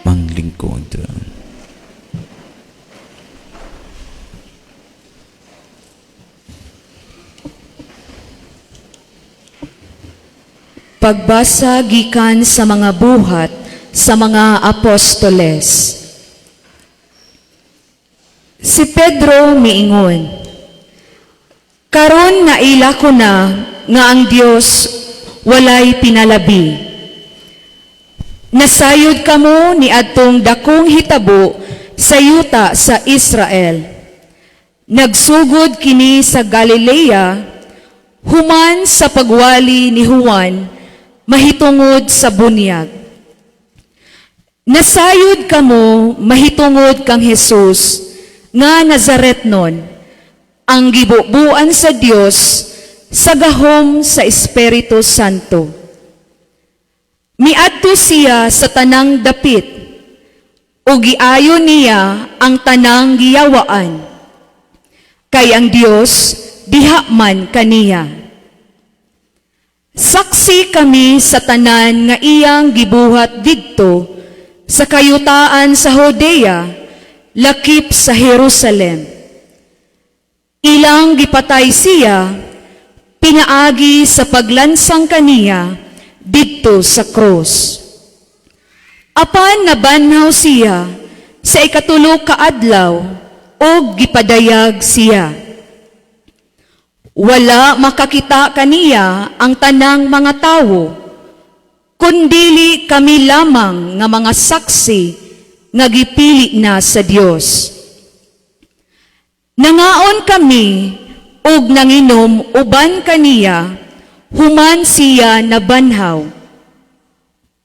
Manglingkod. Pagbasa gikan sa mga Buhat sa mga Apostoles. Si Pedro miingon, "Karon naila ko na nga ang Dios walay pinalabi. Nasayod kamo ni adtong dakong hitabo sa yuta sa Israel. Nagsugod kini sa Galilea, human sa pagwali ni Juan mahitungod sa bunyag. Nasayod kamo mahitungod kang Jesus nga Nazaretnon, ang gibubuan sa Dios sa gahom sa Espiritu Santo. Miadto siya sa tanang dapit, ug giayo niya ang tanang giyawaan. Kay ang Dios diha man kaniya. Saksi kami sa tanan nga iyang gibuhat didto sa kayutaan sa Judea, lakip sa Jerusalem. Ilang gipatay siya, pinaagi sa paglansang kaniya didto sa krus. Apan nabanhaw siya sa ikatulo ka adlaw ug gipadayag siya. Wala makakita kaniya ang tanang mga tawo, kundili kami lamang nga mga saksi nga gipili na sa Dios. Nangaon kami ug nanginom uban kaniya human siya nabanhaw.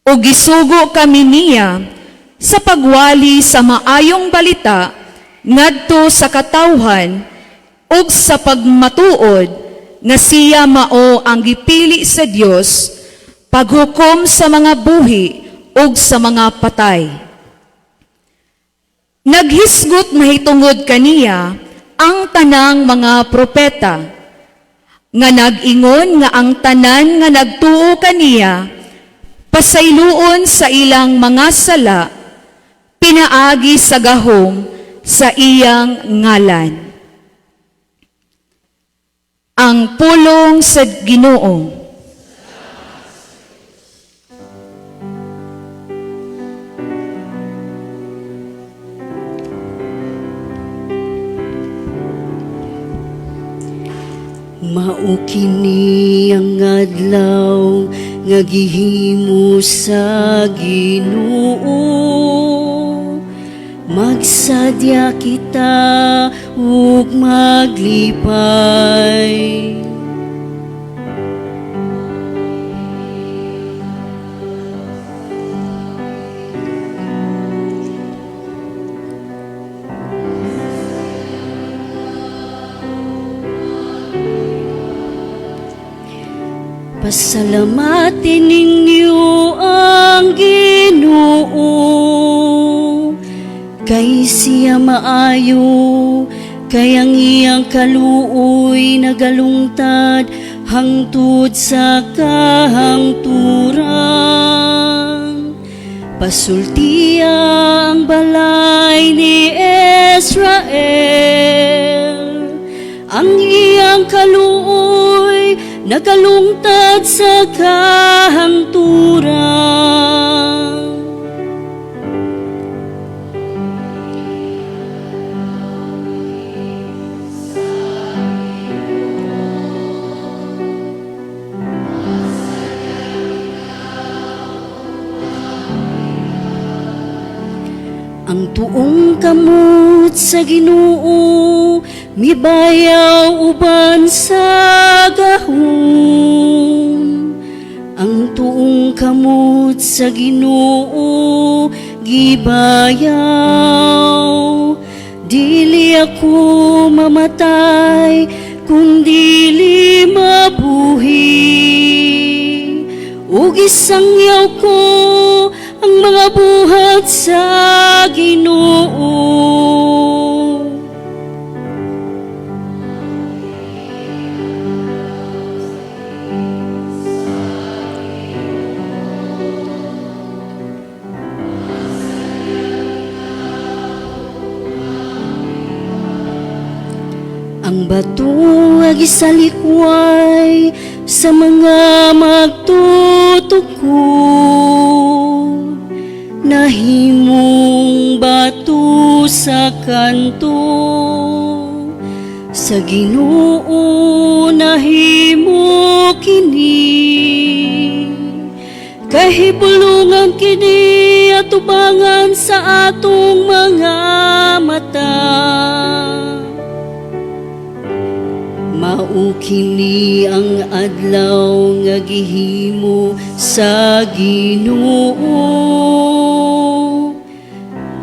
Ug gisugo kami niya sa pagwali sa maayong balita ngadto sa katawhan ug sa pagmatuod nga siya mao ang gipili sa Dios paghukom sa mga buhi ug sa mga patay. Naghisgot mahitungod kaniya ang tanang mga propeta nga nag-ingon nga ang tanan nga nagtuo kaniya pasayloon sa ilang mga sala pinaagi sa gahom sa iyang ngalan." Ang pulong sa Ginoo. Mao kini ang adlaw nga gihimo sa Ginoo. Magsadya kita ug maglipay. Pasalamatin ninyo ang Ginoo, kay siya maayo, kay ang iyang kaluoy nagalungtad hangtod sa kahangturan. Pasultia ang balay ni Israel, ang iyang kaluoy nagalungtad sa kahangturan. Ang tuong kamot sa Ginoo mibayaw uban sa gahom. Ang tuong kamot sa Ginoo gibayaw. Dili ako mamatay kung dili mabuhi. Ug isangyaw ko ang mga buhat sa Ginoo. Ang bato nga gisalikway sa mga magtutukod, nahimong bato sa kanto. Sa Ginoo nahimo kini, kahibulungan kini atubangan sa atong mga mata. Mao kini ang adlaw nga gihimo sa Ginoo.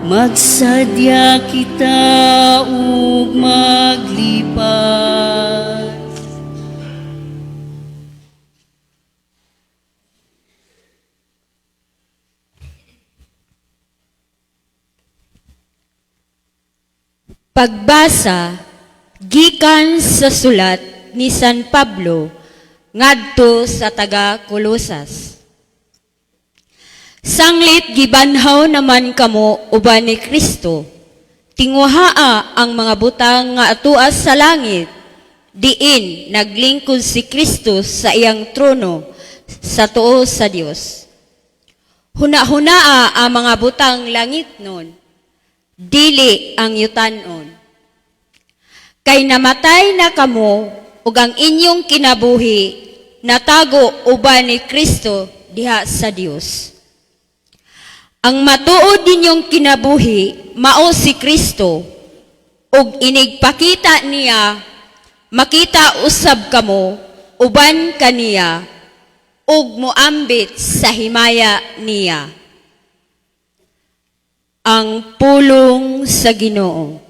Magsadya kita ug maglipay. Pagbasa gikan sa sulat ni San Pablo ngadto sa taga Colosas. Sanglit gibanhaw naman kamo uban ni Kristo. Tinguhaa ang mga butang nga atuas sa langit, diin naglingkod si Kristo sa iyang trono sa tuo sa Dios. Hunahunaa ang mga butang langit nun, dili ang yutanon. Kay namatay na kamo ug ang inyong kinabuhi natago uban ni Kristo diha sa Dios. Ang matuod ninyong kinabuhi mao si Kristo, ug inigpakita niya makita usab kamo uban kaniya ug moambit sa himaya niya. Ang pulong sa Ginoo.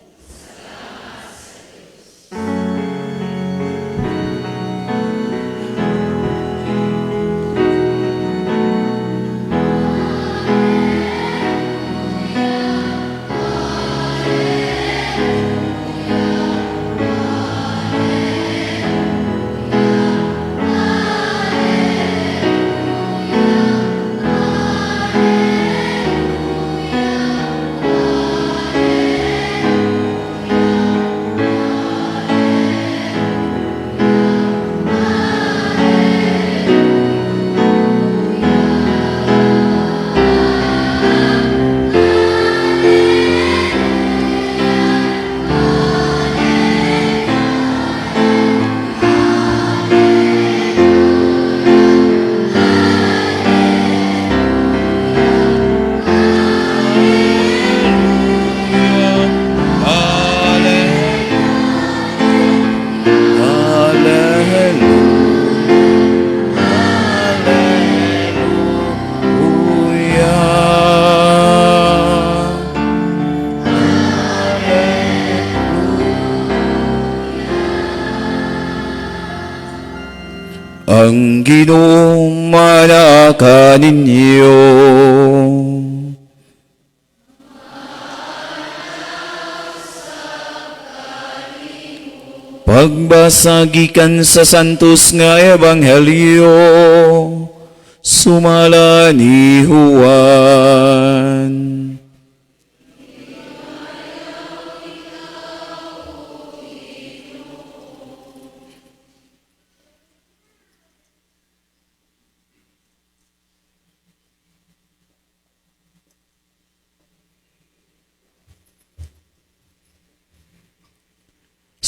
Ang Ginoo manaka ninyo. Pagbasa gikan sa Santos nga Ebanghelyo sumala ni Juan.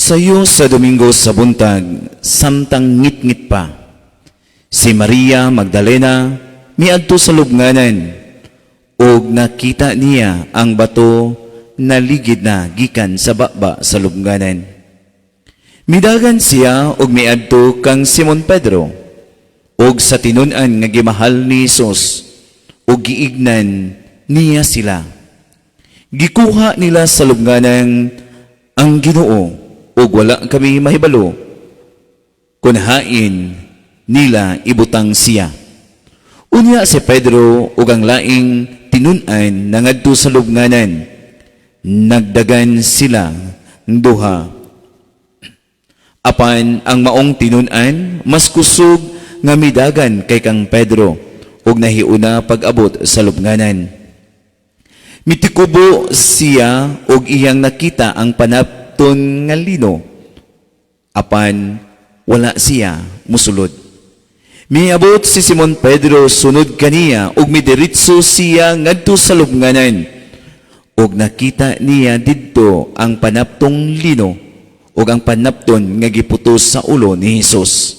Sayo sa Domingo sa buntag, samtang ngitngit pa, si Maria Magdalena miadto sa lubnganan, ug nakita niya ang bato na ligid na gikan sa baba sa lubnganan. Midagan siya ug miadto kang Simon Pedro, ug sa tinun-an nga gimahal ni Hesus, ug giignan niya sila. Gikuha nila sa lubnganan ang Ginoo, ug wala kami mahibalo kun hain nila ibutang siya. Unya si Pedro ug ang laing tinun-an nangadto sa lubnganan. Nagdagan sila duha. Apan ang maong tinun-an mas kusog nga midagan kay kang Pedro ug nahiuna pag-abot sa lubnganan. Mitikubo siya ug iyang nakita ang panapton nga lino Apan wala siya musulod. Miabot si Simon Pedro sunod kaniya ug midiretso siya ngadto sa lubnganan. Ug nakita niya didto ang panaptong lino ug ang panapton nga giputos sa ulo ni Hesus.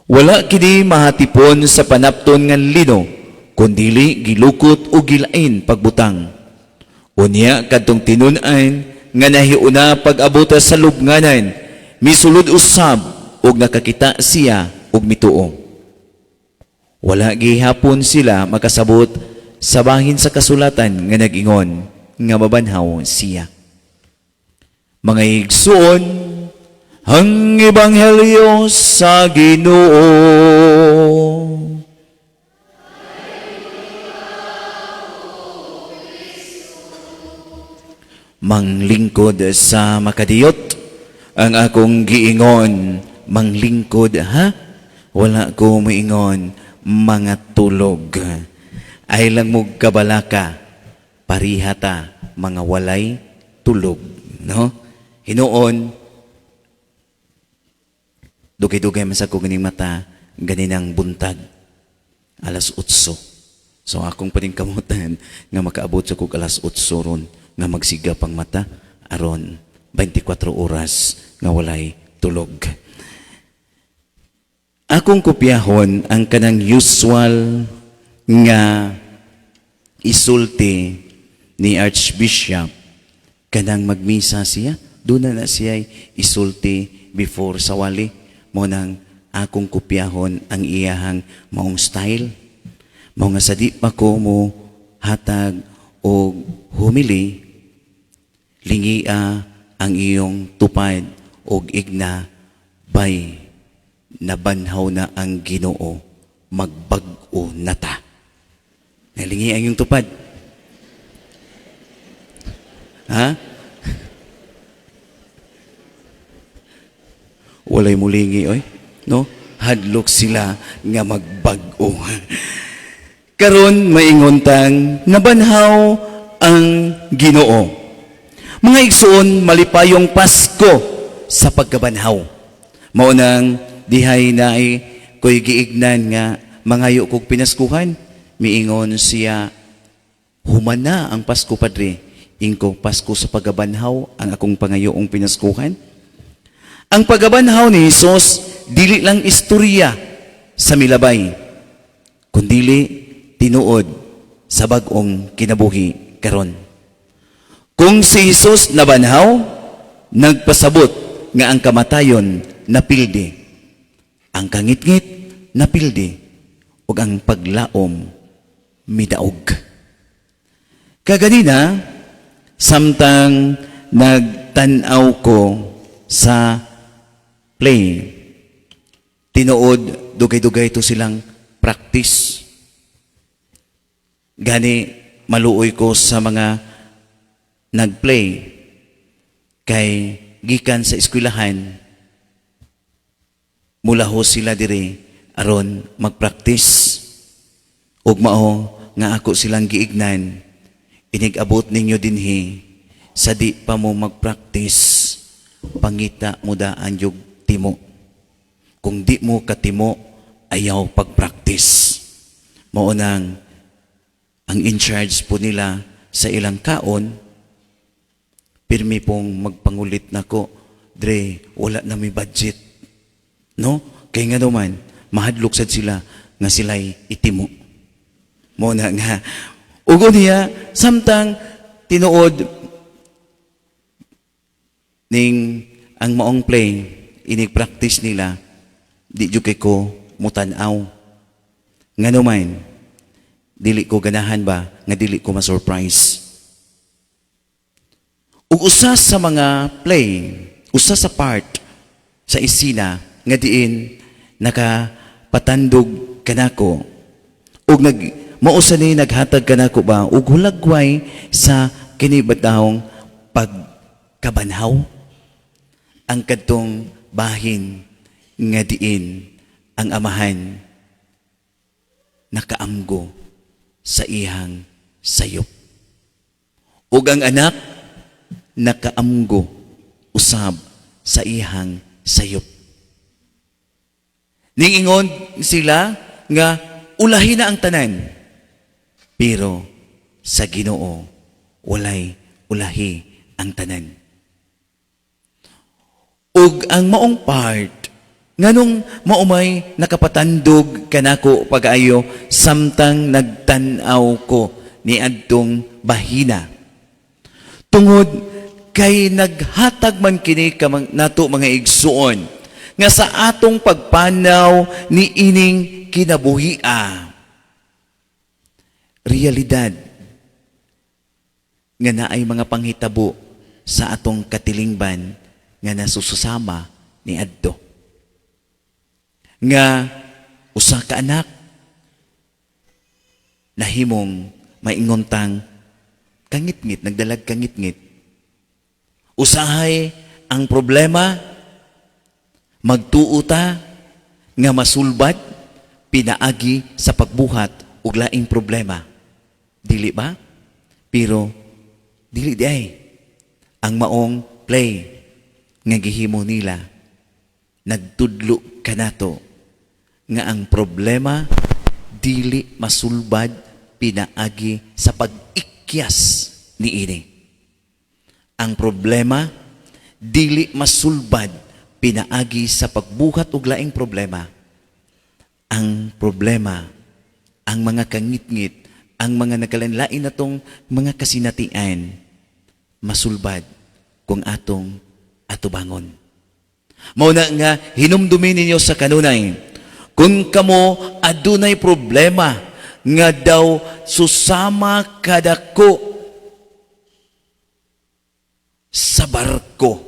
Wala kini mahatipon sa panapton nga lino, kundili gilukot ug gilain pagbutang. Unya kadtong tinun-an nga nahiuna pag-abota sa lubnganan, misulod usab ug nakakita siya ug mituo. Wala gihapon sila makasabot sa bahin sa kasulatan nga nag-ingon nga mabanhaw siya. Mga igsuon, ang ebanghelyo sa Ginoo. Manglingkod sa makadiyot ang akong giingon, manglingkod ha? Wala ko moingon mga tulog. Ay lang mo kabalaka, parihata mga walay tulog, no? Hinuon, dugay-dugay man sa ko ganing mata, ganinang buntag, alas 8. So akong paningkamutan nga makaabot sa kog alas 8 ron, nga magsiga pang mata, aron 24 oras nga walay tulog. Akong kopyahon ang kanang usual nga isulti ni Archbishop kanang magmisa siya, doon na siya isulti before sa wali. Mo nang akong kopyahon ang iyahang maong style. Mao nga sa di pa ko mo hatag og humili, lingia ang iyong tupad og igna bay nabanhaw na ang Ginoo, magbag-o na ta. Nalingi ang iyong tupad. Ha? Walay mulingi, oy. No? Hadlok sila nga magbag-o. Karon maingon tang nabanhaw ang Ginoo. Mga igsoon, malipayong Pasko sa pagkabanhaw. Mao nang dihay naay ko'y giignan nga mangayo kog pinaskuhan. Miingon siya, human na ang Pasko, Padre. Ingko, Pasko sa pagkabanhaw ang akong pangayoong pinaskuhan. Ang pagkabanhaw ni Hesus dili lang istorya sa milabay, kundili tinuod sa bag-ong kinabuhi karon. Kung si Hesus nabanhaw, nagpasabot nga ang kamatayon napildi, ang kangitngit napildi, ug ang paglaom midaog. Kaganina, samtang nagtan-aw ko sa play, tinuod dugay-dugay to silang practice. Gani maluoy ko sa mga nagplay kay gikan sa eskwelahan mula ho sila diri aron magpractice. Ug mao nga ako silang giignan, inig-abot ninyo dinhi sa di pa mo magpractice, pangita mo daan yung timo. Kung di mo katimo, ayaw pagpractice. Mao nang ang in charge po nila sa ilang kaon, pirmi pong magpangulit nako, "Dre, wala na may budget." No? Kay nga naman, mahadlok sad sila nga sila'y itimo. Mo na nga, ugo niya, samtang tinuod ning ang maong play, inig-practice nila, di jud kay ko mutan-aw. Nga naman, dili ko ganahan ba, nga dili ko ma-surprise. Ug usa sa mga play, usa sa part sa isina nga diin nakapatandog kanako ug nag mao sa ni naghatag kanako ba ug hulagway sa kini batahong pagkabanhaw, ang kadtong bahin nga diin ang amahan nakaamgo sa iyang sayop ug ang anak nakaamgo usab sa iyang sayop. Ningingon sila nga ulahi na ang tanan. Pero sa Ginoo walay ulahi ang tanan. Ug ang maong part, nganong maumay nakapatandog kanako pag-ayo samtang nagtan-aw ko ni adtong bahina? Tungod kay naghatag man kini kamang nato, mga igsuon, nga sa atong pagpanaw ni ining kinabuhia, realidad nga naay mga panghitabo sa atong katilingban nga nasususama ni adto nga usa ka anak nahimong maingontang kangitngit, nagdalag kangitngit. Usahay ang problema magtuo ta nga masulbad pinaagi sa pagbuhat og laing problema. Dili ba? Pero dili di ay ang maong play nga gihimo nila nagtudlo kanato nga ang problema dili masulbad pinaagi sa pag-ikyas niini. Ang problema dili masulbad pinaagi sa pagbuhat og laing problema. Ang problema, ang mga kangitngit, ang mga nagkalain-lain natong mga kasinatian, masulbad kung atong atubangon. Mao na nga hinumdumi ninyo sa kanunay, kung kamo adunay problema nga daw susama kadako sa barko,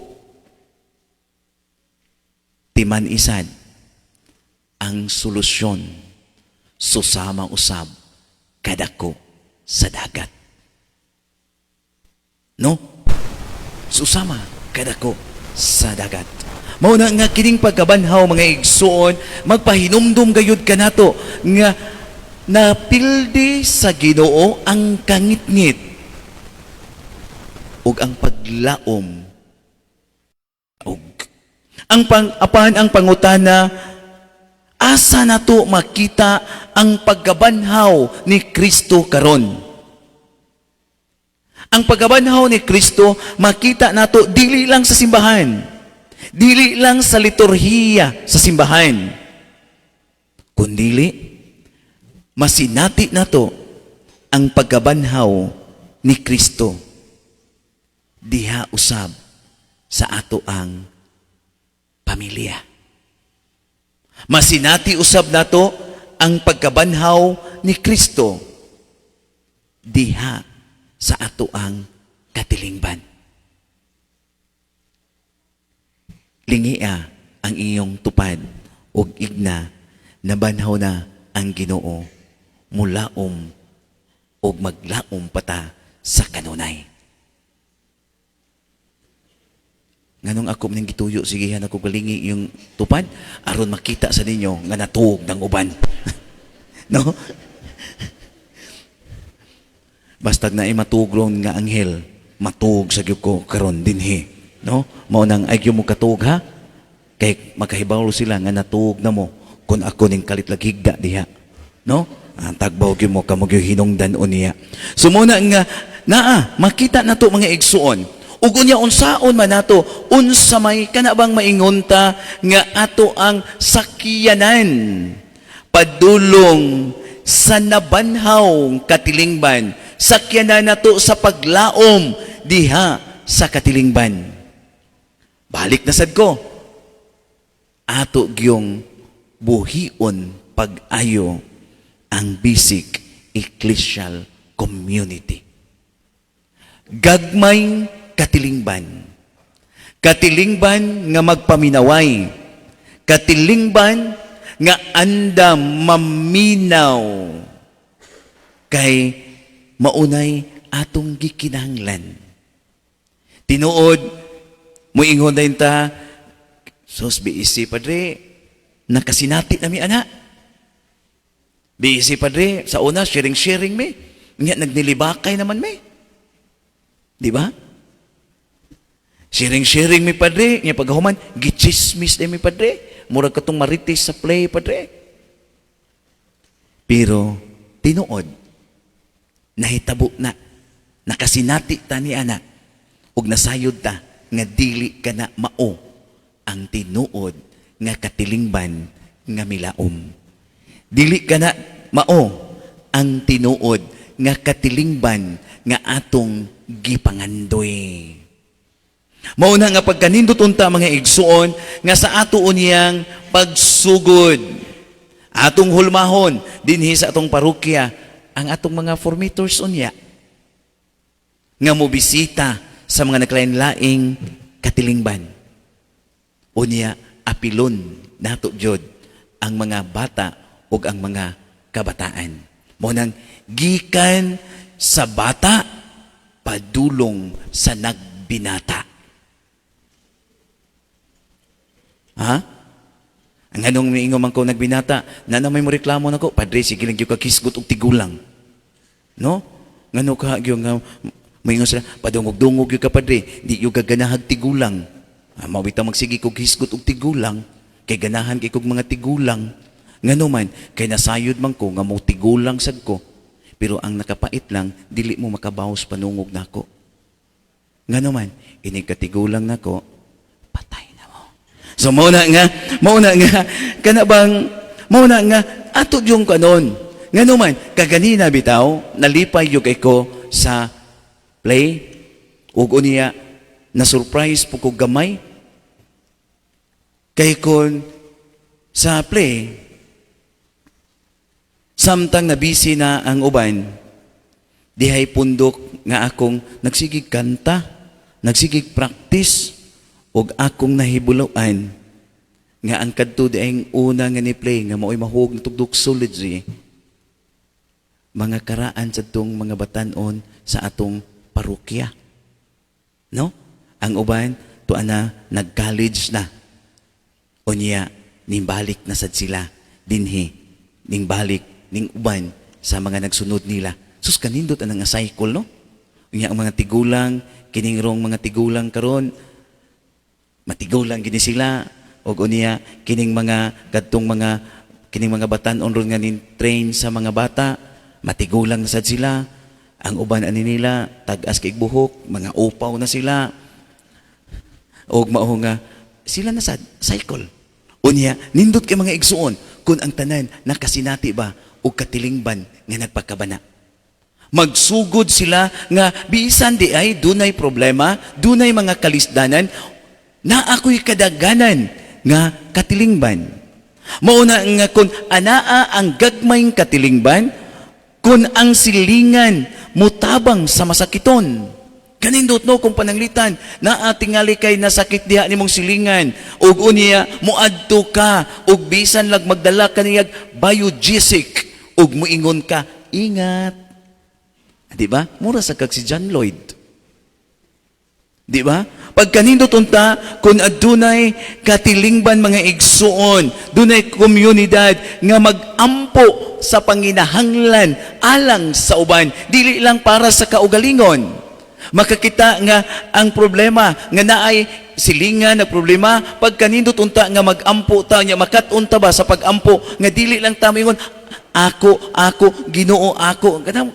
timan isad ang solusyon, susama usab kadako sa dagat. No? Susama kadako sa dagat. Mao na nga kining pagkabanhaw, mga igsuon, magpahinumdum gayud kanato nga napildi sa Ginoo ang kangitngit ug ang paglaom ug ang pang apan ang pangutana, asa nato makita ang pagkabanhaw ni Kristo karon? Ang pagkabanhaw ni Kristo makita nato dili lang sa simbahan, dili lang sa liturhiya sa simbahan, kundili masinati nato ang pagkabanhaw ni Kristo diha usab sa ato ang pamilya. Masinati usab nato ang pagkabanhaw ni Kristo diha sa ato ang katilingban. Lingia ang iyong tupad ug igna, nabanhaw na ang Ginoo, mulaom ug maglaom pata sa kanunay. Nganong ako ning gituyo, sigihan ako galingi yung tupad aron makita sa ninyo nga natuog ng uban. No? Bastag na matugrong nga anghel, matuog sa gyud ko karon dinhi. No? Mao nang ay mo katuog ha. Kay makahibaw sila nga natuog na mo kung ako ning kalit higda diha. No? Ang tagbaw gyud mo kamo gyud hinungdan niya. So mo na nga naa makita nato, mga igsuon. Ug unya unsaon man nato, unsa may kana bang maingon ta nga ato ang sakyanan padulong sa nabanhaw katilingban, sakyanan nato sa paglaom diha sa katilingban? Balik na sad ko, ato gyung buhion pag-ayo ang basic ecclesial community, gagmay katilingban, katilingban nga magpaminaway, katilingban nga andam maminaw, kay maunay atong gikinahanglan. Tinuod, muingon din ta, "Sus, BEC, padre, nakasinati na mi ana. BEC, padre, sa una, sharing-sharing mi. Nga, nagnilibakay naman mi." Di ba? "Sharing-sharing mi, padre, nga paghuman, gichismis." Chismis mi, padre. Murag katong marites sa play, padre. Pero tinuod, nahitabo na, nakasinati ta ni ana, ug nasayod ta nga dili kana mao ang tinuod nga katilingban nga milaom. Dili kana mao ang tinuod nga katilingban nga atong gipangandoy. Mao na nga pagkanindot unta, mga igsuon, nga sa ato unyang pagsugod, atong hulmahon dinhi sa atong parokya ang atong mga formators unya nga mobisita sa mga naglain-laing katilingban. Unya apilon nato jud ang mga bata ug ang mga kabataan. Mao nang gikan sa bata padulong sa nagbinata. Ha? Ang anong miingon man ko nagbinata, na may mo reklamo nako, "Padre, sige lang gyud ka kisgot og tigulang." No? Ngano ka gyud nga moingon sila, "Padungog-dungog gyud ka, padre, di gyud ka ganahag tigulang." Ah, mao bitaw magsige kog hisgot og tigulang, kay ganahan kay kog mga tigulang. Ngano man, kay nasayod man ko nga mo tigulang sad ko. Pero ang nakapait lang, dili mo makabawas panungog nako. Ngano man, inig katigulang nako, patay na mo. So mao na nga kana bang mao na nga ato yung kanon. Ngano man, kaganina bitaw, nalipay yung kay ko sa play ug unya na surprise po ko gamay kay kon sa play, samtang nabisi na ang uban dihay pundok nga akong nagsigig kanta, nagsigig practice, ug akong nahibuluan nga ang kadto diayng una nga ni play nga mao'y mahug na tugdok soligy, mga karaan sa tong mga batanon sa atong parokya, no? Ang uban tuwa na nag-college na, unya nimbalik na sad sila dinhi, ning balik ning uban sa mga nagsunod nila. Sus, kanindot ang nga cycle, no? Unya ang mga tigulang, kining rong mga tigulang karon, matigulang gini sila, ug unya kining mga kadtong mga kining mga batan-on ron nga nin train sa mga bata, matigulang na sad sila. Ang uban ani nila tag-as kay buhok, mga upaw na sila, og mao nga sila na sad cycle. Unya nindot kay, mga igsuon, kun ang tanan nakasinati ba og katilingban nga nagpakabana, magsugod sila nga bisan di ay dunay problema, dunay mga kalisdanan, na ako'y kadaganan nga katilingban. Mao na nga kung anaa ang gagmayng katilingban, kung ang silingan mutabang sa masakiton. Kanindot, no, kung pananglitan, naa tingali kay nasakit diha nimong silingan, ug unya moadto ka, ug bisan lag magdala ka niyag Biogesic, ug muingon ka, "Ingat." Di ba? Mura sa kag si John Lloyd. Di ba? Pagkanindot unta, kung adunay katilingban, mga igsuon, dunay komunidad nga magampo sa panginahanglan alang sa uban, dili lang para sa kaugalingon. Makakita nga ang problema, nga naay silingan na problema, pagkanindot unta nga magampo ta nya, makat-on ta ba sa pagampo nga dili lang ta moingon, "Ako, ako, Ginoo, ako." Kanang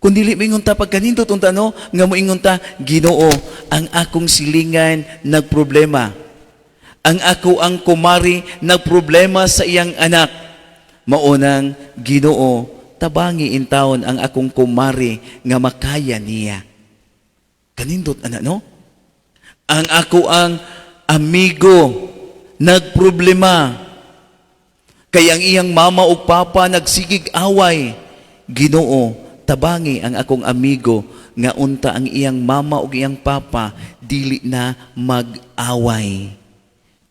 kung dili moingon ta, pagkanindot unta, no, nga moingon ta, "Ginoo, ang akong silingan nagproblema. Ang ako ang kumari nagproblema sa iyang anak. Maunang Ginoo, tabangi intawon ang akong kumari nga makaya niya." Kanindot ana, no? Ang ako ang amigo nagproblema. Kay ang iyang mama ug papa nagsigig away. Ginoo, tabangi ang akong amigo nga unta ang iyang mama ug iyang papa dili na mag-away.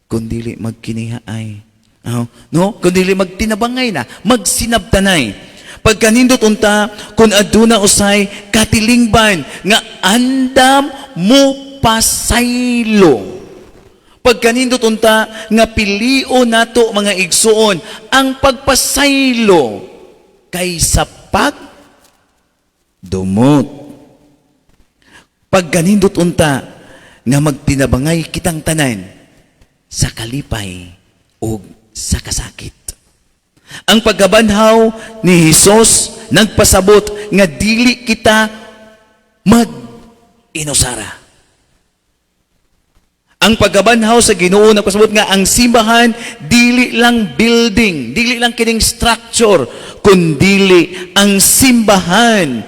Kundili magkinihaay. Oh, no? Kundili magtinabangay na, magsinabtanay. Pagkanindot unta kung aduna usay katilingban nga andam mo pasaylo. Pagkanindot unta nga pilio nato, mga igsuon, ang pagpasaylo kaysa pag dumot. Pagkanindot unta nga magtinabangay kitang tanan. sa kalipay ug sa kasakit. Ang pagkabanhaw ni Hesus nagpasabot nga dili kita mag-inusara. Ang pagkabanhaw sa Ginoo nagpasabot nga ang simbahan dili lang building, dili lang kining structure, kundili ang simbahan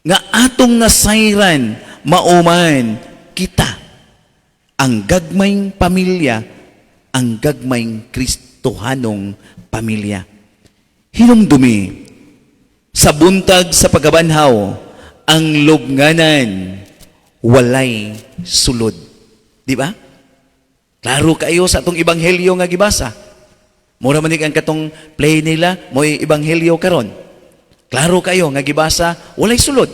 nga atong nasayran mauman kita ang gagmayng pamilya, ang gagmayng Kristohanong pamilya. Hinumdumi, sa buntag sa pagkabanhaw, ang lubnganan walay sulod. Di ba? Klaro kayo sa atong ebanghelyo nga gibasa. Mura man ang katong play nila, mo'y ebanghelyo karon. Klaro kayo nga gibasa, walay sulod.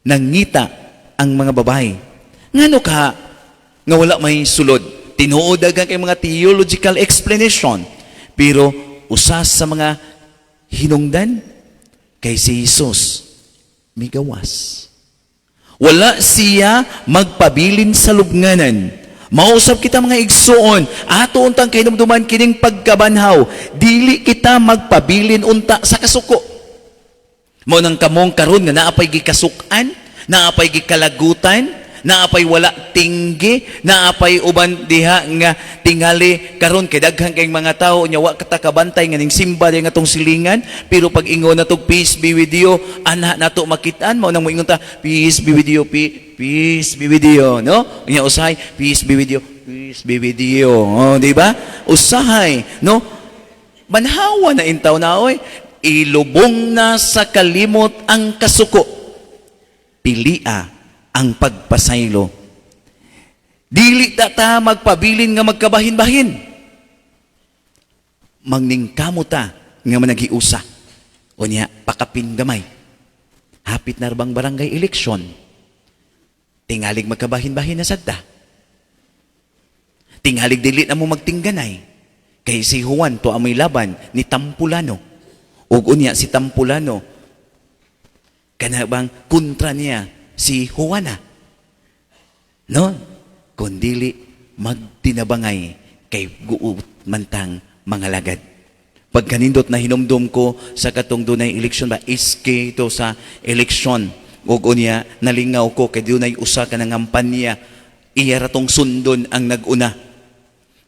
Nangita ang mga babae. Ngano ka nga wala may sulod? Tinuod daghang kay mga theological explanation. Pero usa sa mga hinungdan kay si Jesus migawas. Wala siya magpabilin sa lubnganan. Mausap kita, mga igsuon, ato untang kahinumduman kining pagkabanhaw, dili kita magpabilin unta sa kasuko. Mao nang kamong karon nga naa pay gikasukan, naa pay gikalagutan, naa pay wala tinggi, naa pay uban diha nga tingali karon kay daghan kay mga tawo nya wa kata kabantay nga ning simba di nga tong silingan, pero pag ingon nato, "Peace be with you," ana nato makitaan. Mao nang moingon ta, "Peace be with you, peace be with you," no? Nya usahay, "Peace be with you, peace be with you." Oh, di ba? Usahay, no? Banhawa na intaw na oy, ilubong na sa kalimot ang kasuko, pilia ang pagpasaylo. Dili ta ta magpabilin nga magkabahin-bahin. Magningkamo ta nga managhiusa. O niya, pakapin gamay. Hapit na bang barangay election? Tingalig magkabahin-bahin na sad ta. Tingalig dili na mo magtingganay. Kay si Juan to amoy laban ni Tampulano. Ug unya si Tampulano kana bang kontra niya si Juana. No? Kundili magtinabangay kay guot mantang mga lagad. Pagkanindot na hinumdum ko sa katong dunay election ba, SK to sa election, ug unya nalingaw ko kay dunay usa ka nangampanya, iya ra tong sundon ang nag-una.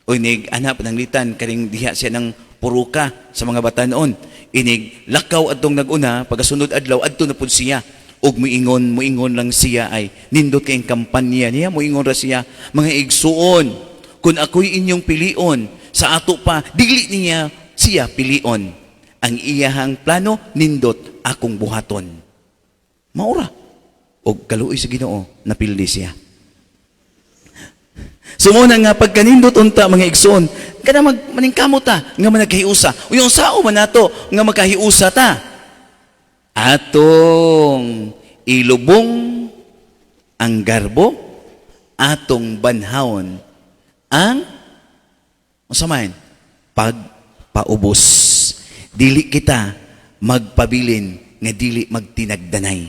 O inig anak pananglitan kaning diha siya ng puruka sa mga batanon, inig lakaw adtong nag-una, pagkasunod adlaw adto na pud siya ug muingon, muingon lang siya ay nindot kay kampanya niya. Muingon ra siya, "Mga igsuon, kun ako'y inyong pilion," sa ato pa dili niya siya pilion, "ang iyahang plano nindot akong buhaton." Maura og kaluoy sa Ginoo, napildi siya. So mao na nga pagkanindot unta, mga igsoon, kada mag maningkamot ta nga managkahiusa. Uy, sao man nato nga magkahiusa ta? Atong ilubong ang garbo, atong banhawon ang unsa man pagpaubos. Dili kita magpabilin nga dili magtinagdanay,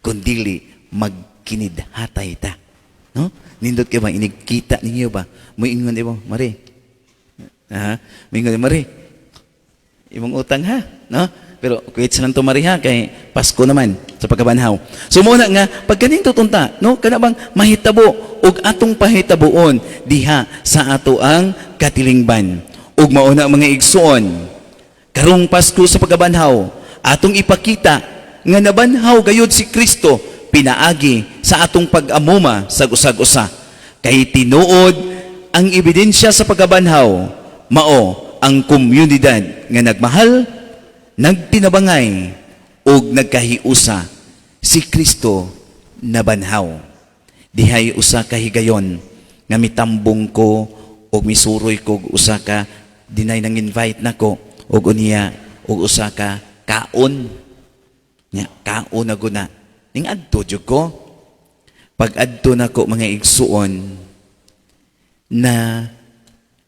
kundili magkinidhatay ta. No? Nindot kay ba inig kita ninyo ba? Moingon di mo, "Mari." Ha? Moingon, "Mari. Imong utang ha," no? Pero kwits lang to, Mari, ha, kay Pasko naman sa pagkabanhaw. So mao na nga pagkanindot unta, no? Kana bang mahitabo ug atong pahitabuon diha sa ato ang katilingban. Ug mao na, mga igsuon, karong Pasko sa pagkabanhaw, atong ipakita nga nabanhaw gayud si Kristo pinaagi sa atong pag-amuma sa usag-usa. Kay tinuod ang ebidensya sa pagkabanhaw mao ang komunidad nga nagmahal, nagtinabangay ug nagkahiusa. Si Kristo nabanhaw. Dihay usa ka higayon nga mitambong ko ug misuroy ko og usa ka dinay nang invite nako ug unya og usa ka kaon nya, kaon na guna ning adto jud ko. Pag adto nako, mga igsuon, na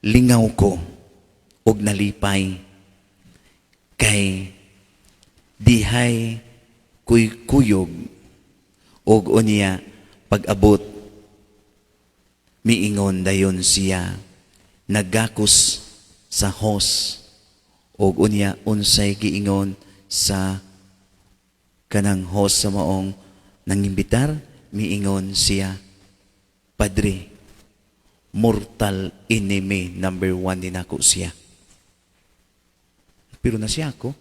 lingaw ko ug nalipay kay dihay kuy kuyog ug unya pag-abot Miingon dayon siya, nagakos sa host, og unya unsay giingon sa kanang host sa maong nangimbitar? Miingon siya, "Padre, mortal enemy number one din ako siya. Pero na siya ako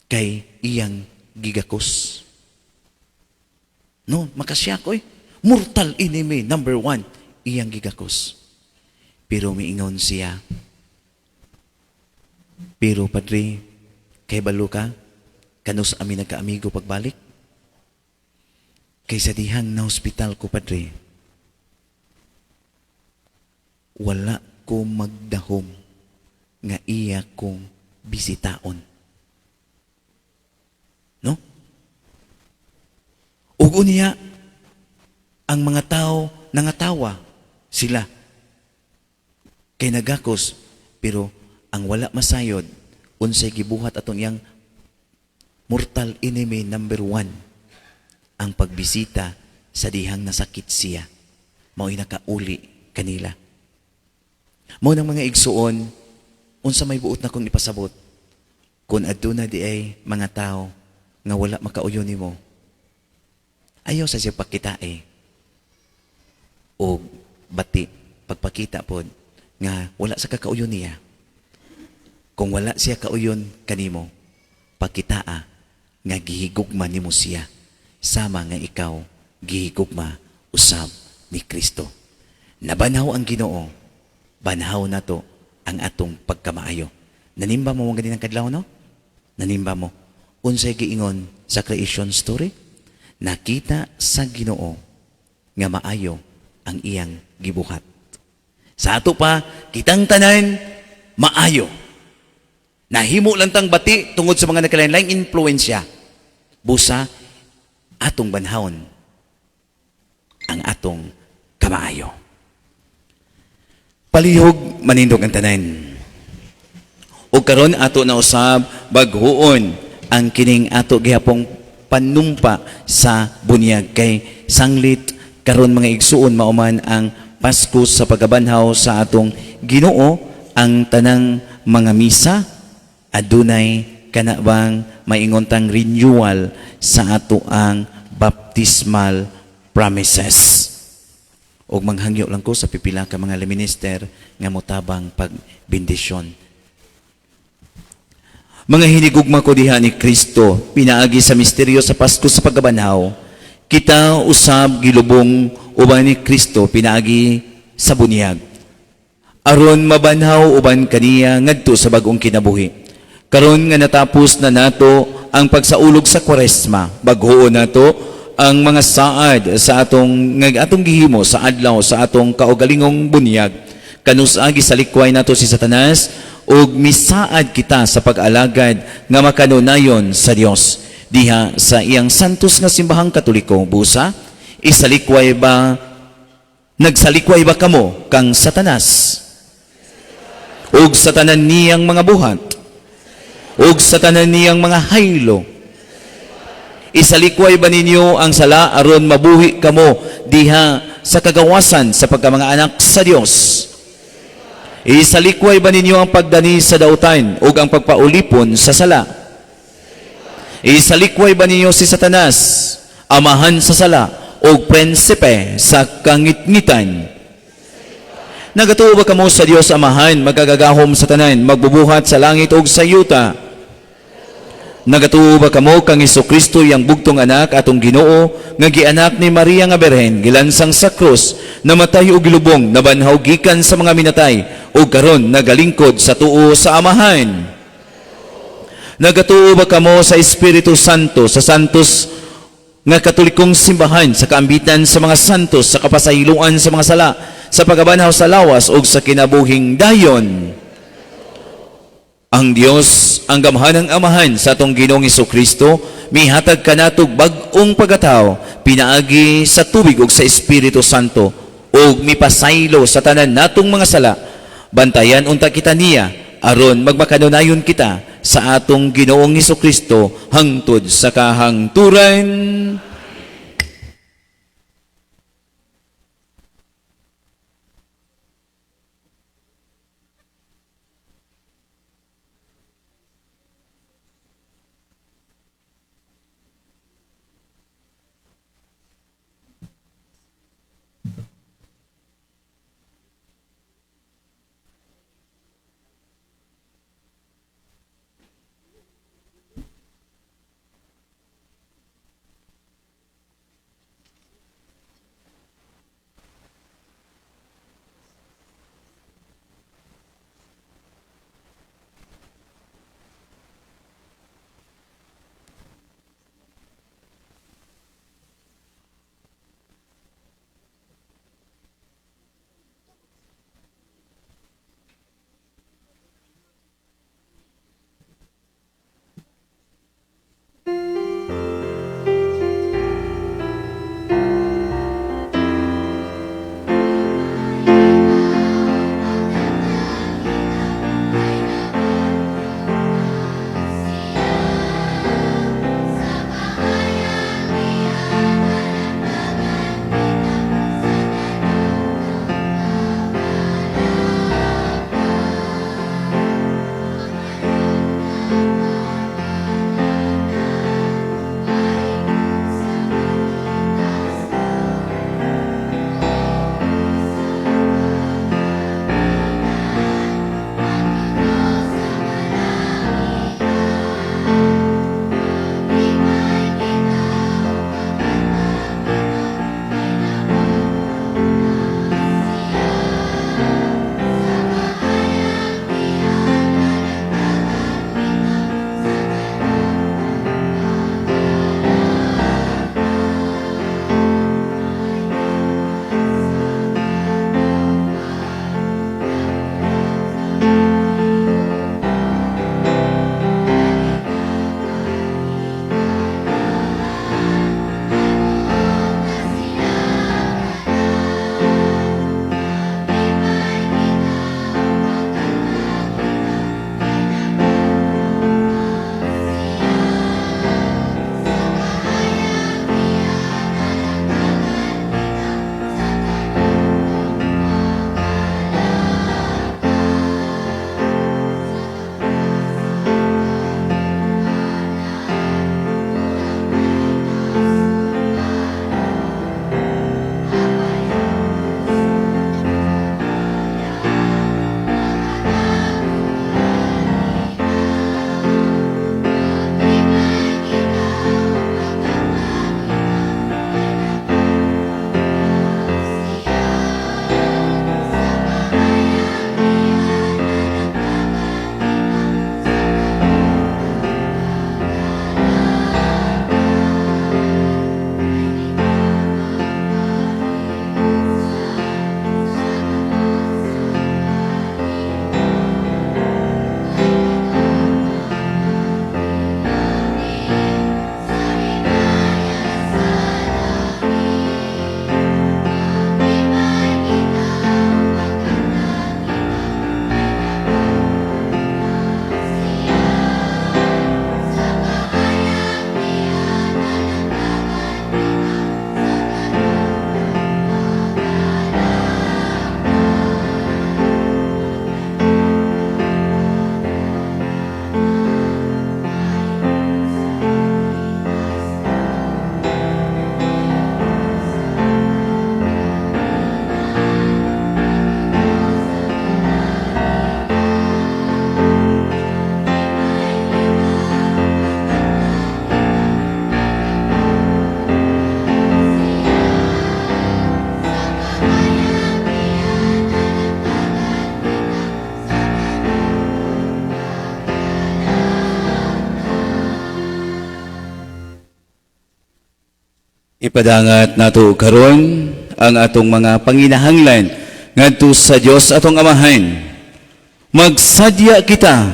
kay iyang gigakos." No, makasya ko eh. Mortal enemy number one, iyang gigakos. Pero miingon siya, "Pero padre, kay balo ka, kanus ami nagkaamigo pagbalik? Kay sa dihang na hospital ko, padre, wala ko magdahom nga iya kong bisitaon." No? Ug unya, ang mga tao nangatawa sila kay nagakos, pero ang wala masayod unsay gibuhat atong iyang mortal enemy number one, ang pagbisita sa dihang nasakit siya, mao'y nakauli kanila. Mao nang, mga igsuon, unsa may buot na kong ipasabot, kung aduna di ay mga tao nga wala makauyon nimo, ayaw sa siya pakitae o bati pagpakita pod nga wala sa kakauyon niya. Kung wala siya kauyon kanimo, pakitaa nga gihigugma nimo siya sama nga ikaw gihigugma usab ni Kristo. Nabanhaw ang Ginoo, banhaw nato ang atong pagkamaayo. Nanimba mo mga ganinang kadlaw, no? Nanimba mo. Unsay giingon sa creation story? Nakita sa Ginoo nga maayo ang iyang gibuhat. Sa ato pa, kitang tanan maayo. Nahimo lang tang bati tungod sa mga nakalain-laing impluensya. Busa, atong banhawon ang atong kamaayo. Palihog manindog ang tanan. Ug karon ato na usab baghuon ang kining ato gihapong panumpa sa bunyag, kay sanglit karon, mga igsuon, mauman ang Pasko sa pagkabanhaw sa atong Ginoo, ang tanang mga misa adunay kana bang maingon tang renewal sa ato ang baptismal promises. Ug manghangyo lang ko sa pipila ka mga minister nga motabang pagbendisyon. Mga hinigugma ko diha ni Kristo, pinaagi sa misteryo sa Pasko sa pagkabanhaw, kita usab gilubong uban ni Kristo pinaagi sa bunyag, aron mabanhaw uban kaniya ngadto sa bag-ong kinabuhi. Karon nga natapos na nato ang pagsaulog sa Kwaresma, baghuon nato ang mga saad sa atong nga atong gihimo sa adlaw sa atong kaugalingong bunyag. Kanus-a gisalikway nato si Satanas ug misaad kita sa pag-alagad nga makanunayon sa Dios diha sa iyang santos nga simbahang Katoliko. Busa, isalikway ba, nagsalikway ba kamo kang Satanas ug sa tanan niyang mga buhat ug sa tanan niyang mga haylo? Isalikway ba ninyo ang sala aron mabuhi kamo diha sa kagawasan sa pagka mga anak sa Dios? Isalikway ba ninyo ang pagdani sa dautan ug ang pagpaulipon sa sala? Isalikway ba ninyo si Satanas, amahan sa sala ug prinsipe sa kangitngitan? Nagatuo ba kamo sa Dios Amahan, magagagahom sa tanan, magbubuhat sa langit ug sa yuta? Nagatuo ba kamo kang Kristo, iyang bugtong anak, atong Ginoo, nga gianak ni Maria nga Berhen, gilansang sa krus, namatay ug gilubong, nabanhaw gikan sa mga minatay, ug karon nagalingkod sa tuo sa Amahan? Nagatuo ba kamo sa Espiritu Santo, sa santos nga katolikong simbahan, sa kaambitan sa mga santos, sa kapasayloan sa mga sala, sa pagkabanhaw sa lawas ug sa kinabuhing dayon? Ang Dios, ang gamhanang Amahan sa atong Ginoong Kristo, mihatag kanatog bag-ong pagkatao pinaagi sa tubig ug sa Espiritu Santo ug mipasaylo sa tanan natong mga sala. Bantayan unta kita niya aron magmakanunayon kita sa atong Ginoong Kristo hangtod sa kahangturan. Ipadangat nato karon ang atong mga panginahanglan ngadto sa Dios atong Amahan. Magsadya kita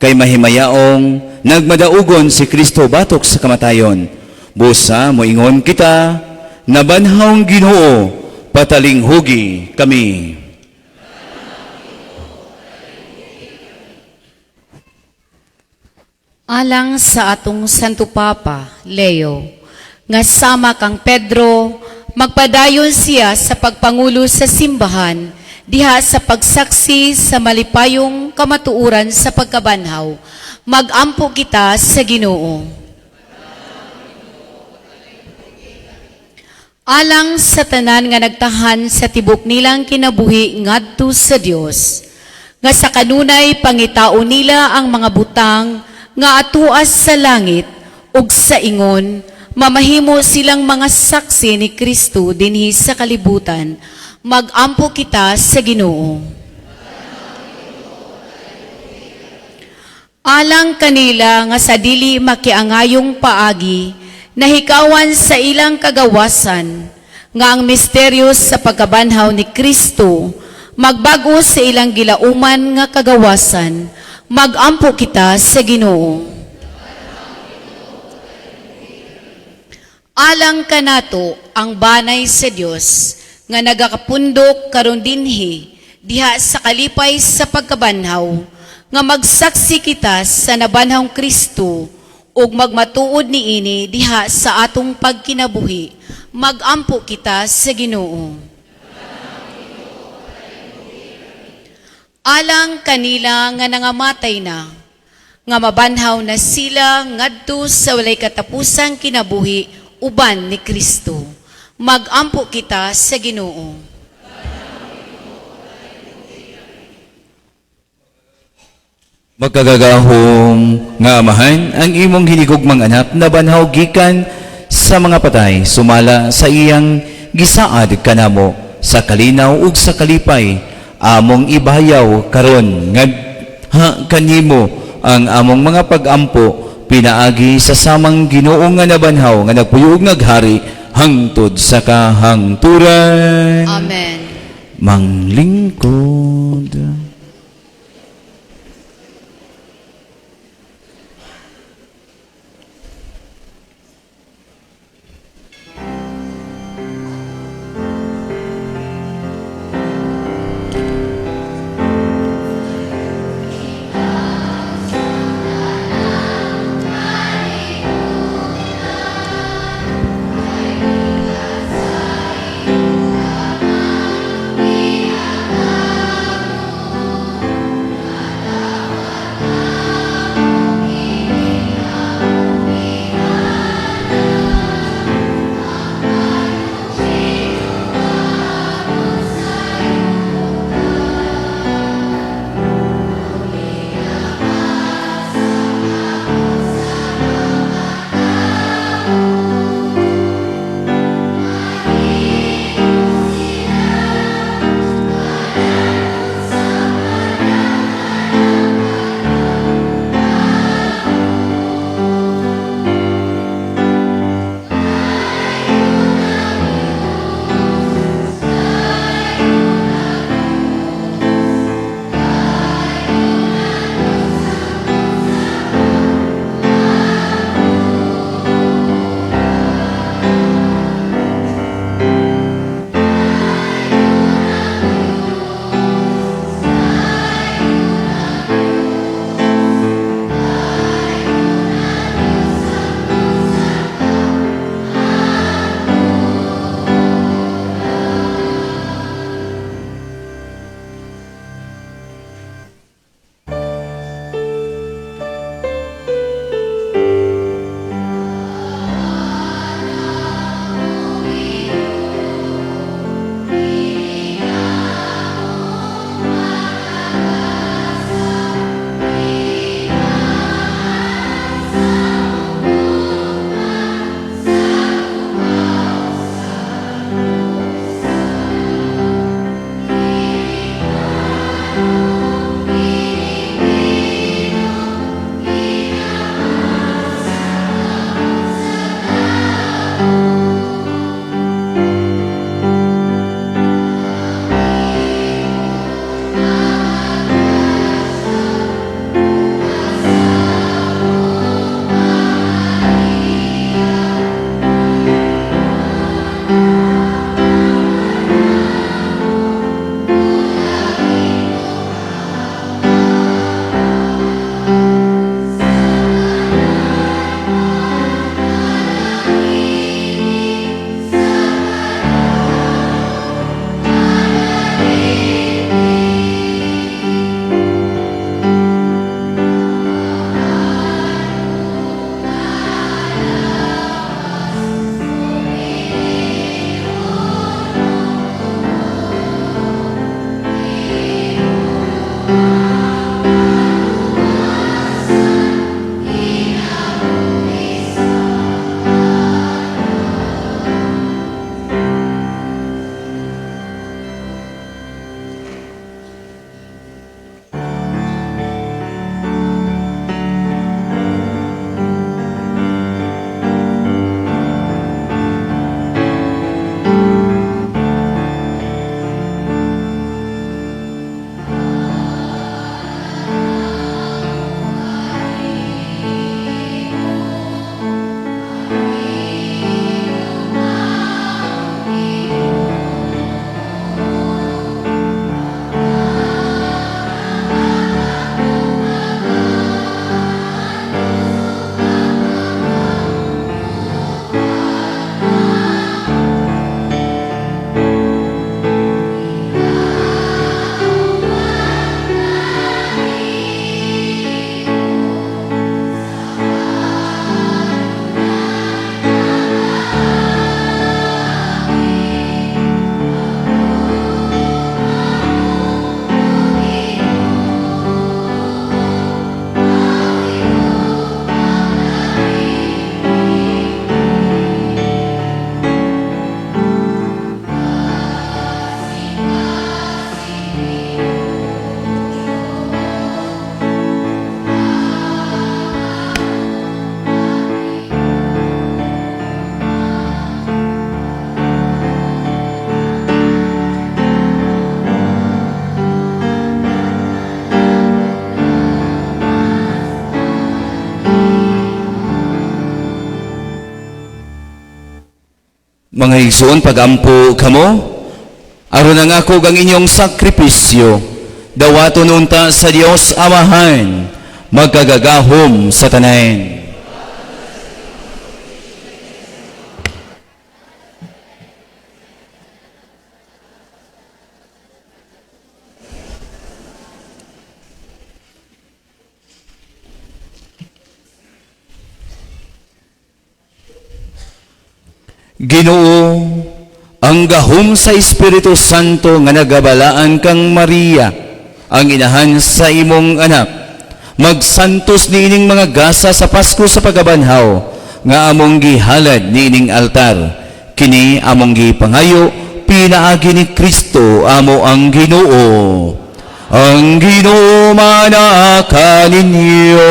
kay mahimayaong nagmadaugon si Kristo batok sa kamatayon. Busa moingon kita, nabanhawng Ginoo, patalinghugi kami. Alang sa atong Santo Papa, Leo, nga sama kang Pedro, magpadayon siya sa pagpangulo sa simbahan, diha sa pagsaksi sa malipayong kamatuoran sa pagkabanhaw. Magampo kita sa Ginoo. Alang sa tanan nga nagtahan sa tibok nilang kinabuhi ngadto sa Dios, nga sa kanunay pangitao nila ang mga butang nga atuas sa langit ug sa ingon mamahimo silang mga saksi ni Kristo dinhi sa kalibutan. Magampo kita sa Ginoo. Alang kanila nga sa dili makiangayong paagi, nahikawan sa ilang kagawasan, nga ang misteryo sa pagkabanhaw ni Kristo, magbago sa ilang gilauman nga kagawasan, magampo kita sa Ginoo. Alang kanato ang banay sa Dios nga nagakapundok karon dinhi diha sa kalipay sa pagkabanhaw, nga magsaksi kita sa nabanhawng Kristo ug magmatuod niini diha sa atong pagkinabuhi. Magampo kita sa Ginoo. Alang kanila nga nangamatay na, nga mabanhaw na sila ngadto sa walay katapusang kinabuhi uban ni Kristo. Magampo kita sa Ginoo. Magkagagahom nga Amahan, ang imong hinigugmang anak na banhaw gikan sa mga patay, sumala sa iyang gisaad kanamo sa kalinaw ug sa kalipay, among ibayaw karon ngadha kanimo ang among mga pagampo pinaagi sa samang Ginoo nga nabanhaw nga nagpuyo ug naghari hangtod sa kahangturan. Amen. Manglingkod. Mga igsoon, pagampo kamo, aron ang ako gang inyong sakripisyo, dawaton unta sa Dios Amahan, magkagagahom sa tanan. Ginoo, ang gahom sa Espiritu Santo nga nagabalaan kang Maria, ang inahan sa imong anak, magsantos niining mga gasa sa Pasko sa pagabanhaw, nga among gihalad niining altar. Kini among gipangayo, pinaagi ni Kristo amo ang Ginoo. Ang Ginoo manaa kaninyo.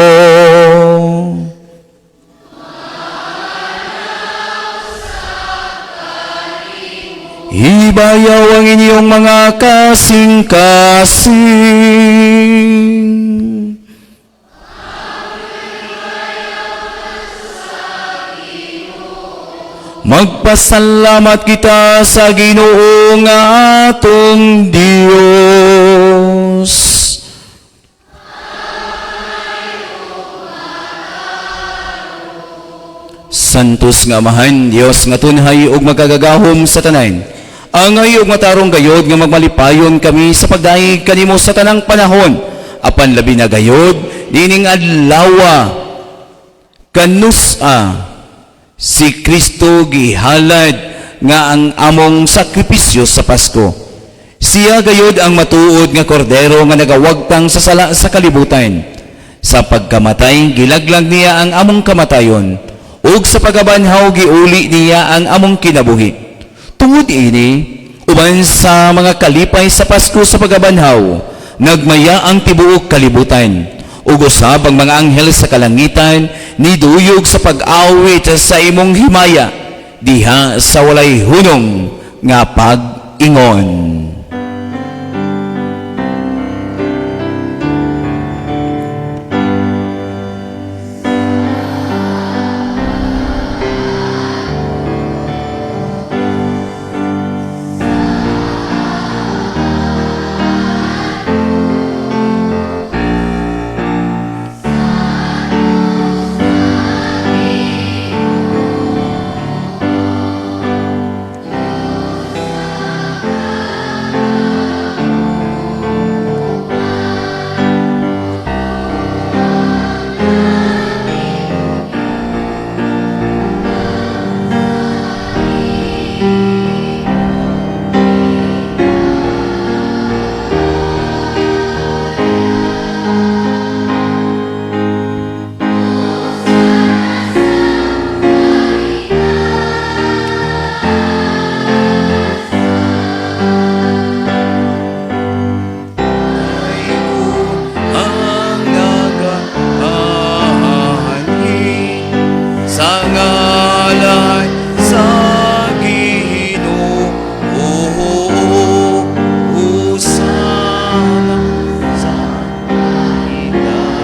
Ibayaw ang inyong mga kasing-kasing. Magpasalamat kita sa Ginoo nga atong Dios. Santos nga Amahan, Dios nga tunhay ug magagagahom sa tanan. Angay ug matarong gayod nga magmalipayon kami sa pagdayeg kanimo sa tanang panahon. Apan labi na gayod niining adlawa kanusa si Kristo gihalad nga ang among sakripisyo sa Pasko. Siya gayod ang matuod nga kordero nga nagawagtang sa sala sa kalibutan. Sa pagkamatay gilaglag niya ang among kamatayon, ug sa pagabanhaw giuli niya ang among kinabuhi. Tungod ini, uban sa mga kalipay sa Pasko sa pagabanhaw, nagmaya ang tibuok kalibutan. Ug usab ang mga anghel sa kalangitan niduyog sa pag-awit sa imong himaya, diha sa walay hunong nga pag-ingon. Ang nagaanhi sa ngalan sa Ginoo, Hosana sa itaas.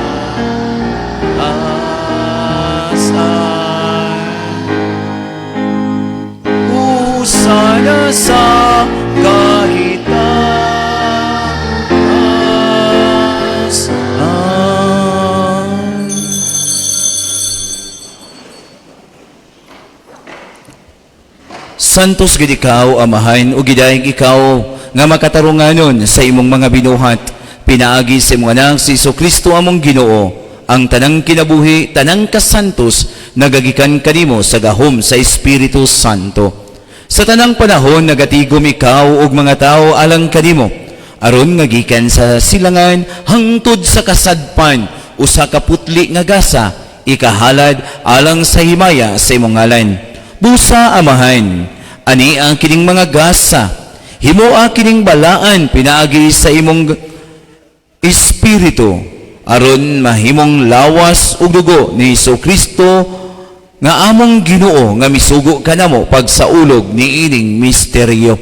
Hosana sa kahitaas. Santos gid ikaw, Amahan, ug gidayeg ikaw nga makatarunganon sa imong mga binuhat, pinaagi sa imong anak si Kristo among Ginoo. Ang tanang kinabuhi, tanang kasantos, nagagikan kanimo sa gahom sa Espiritu Santo. Sa tanang panahon nagatigom ikaw ug mga tawo alang kanimo, aron nga gikan sa silangan hangtod sa kasadpan, usa ka putli nga gasa, ikahalad alang sa himaya sa imong ngalan. Busa, Amahan, ani ang kining mga gasa, himoa kining balaan pinaagi sa imong Espiritu, aron mahimong lawas ug dugo ni Kristo nga among Ginoo nga misugo kanamo pagsaulog niining misteryo.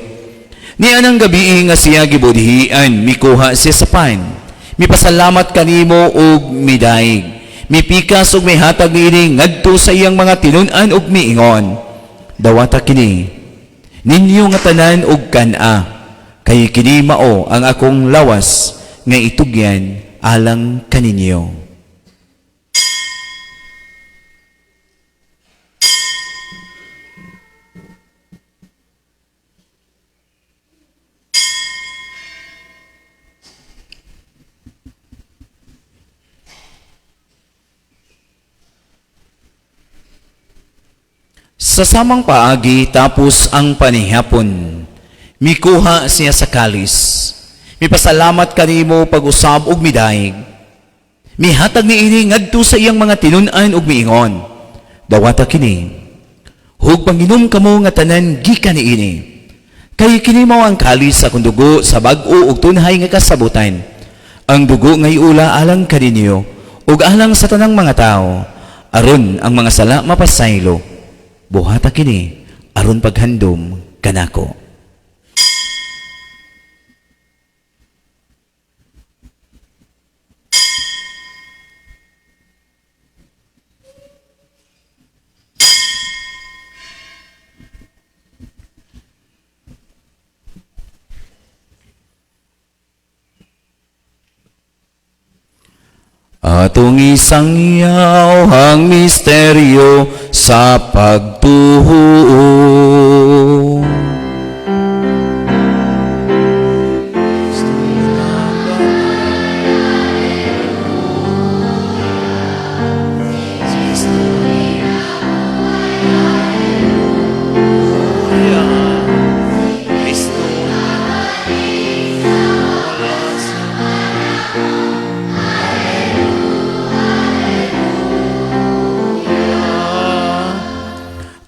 Nianang gabi nga siya gibudhian, mikuha siya sa pan, mipasalamat kanimo ug midaig, mipikas ug mihatag niini ngadto sa iyang mga tinun-an ug miingon, dawata kini, Ninyo nga tanan og kan-a, kay kini mao ang akong lawas nga itugyan alang kaninyo. Sa samang paagi tapos ang panihapon, mikuha siya sa kalis. Mipasalamat kanimo pag-usab og midayeg. Mihatag niini ngadto sa iyang mga tinun-an ug miingon, dawata kini. Hug panginom kamo nga tanan gikan niini. Kay kini mao ang kalis sa akong dugo sa bag-o ug tunhay nga kasabutan. Ang dugo nga iula alang kaninyo ug alang sa tanang mga tawo, aron ang mga sala mapasaylo. Buhata kini aron paghandom kanako. Atong isangyaw ang misteryo sa pagtuo.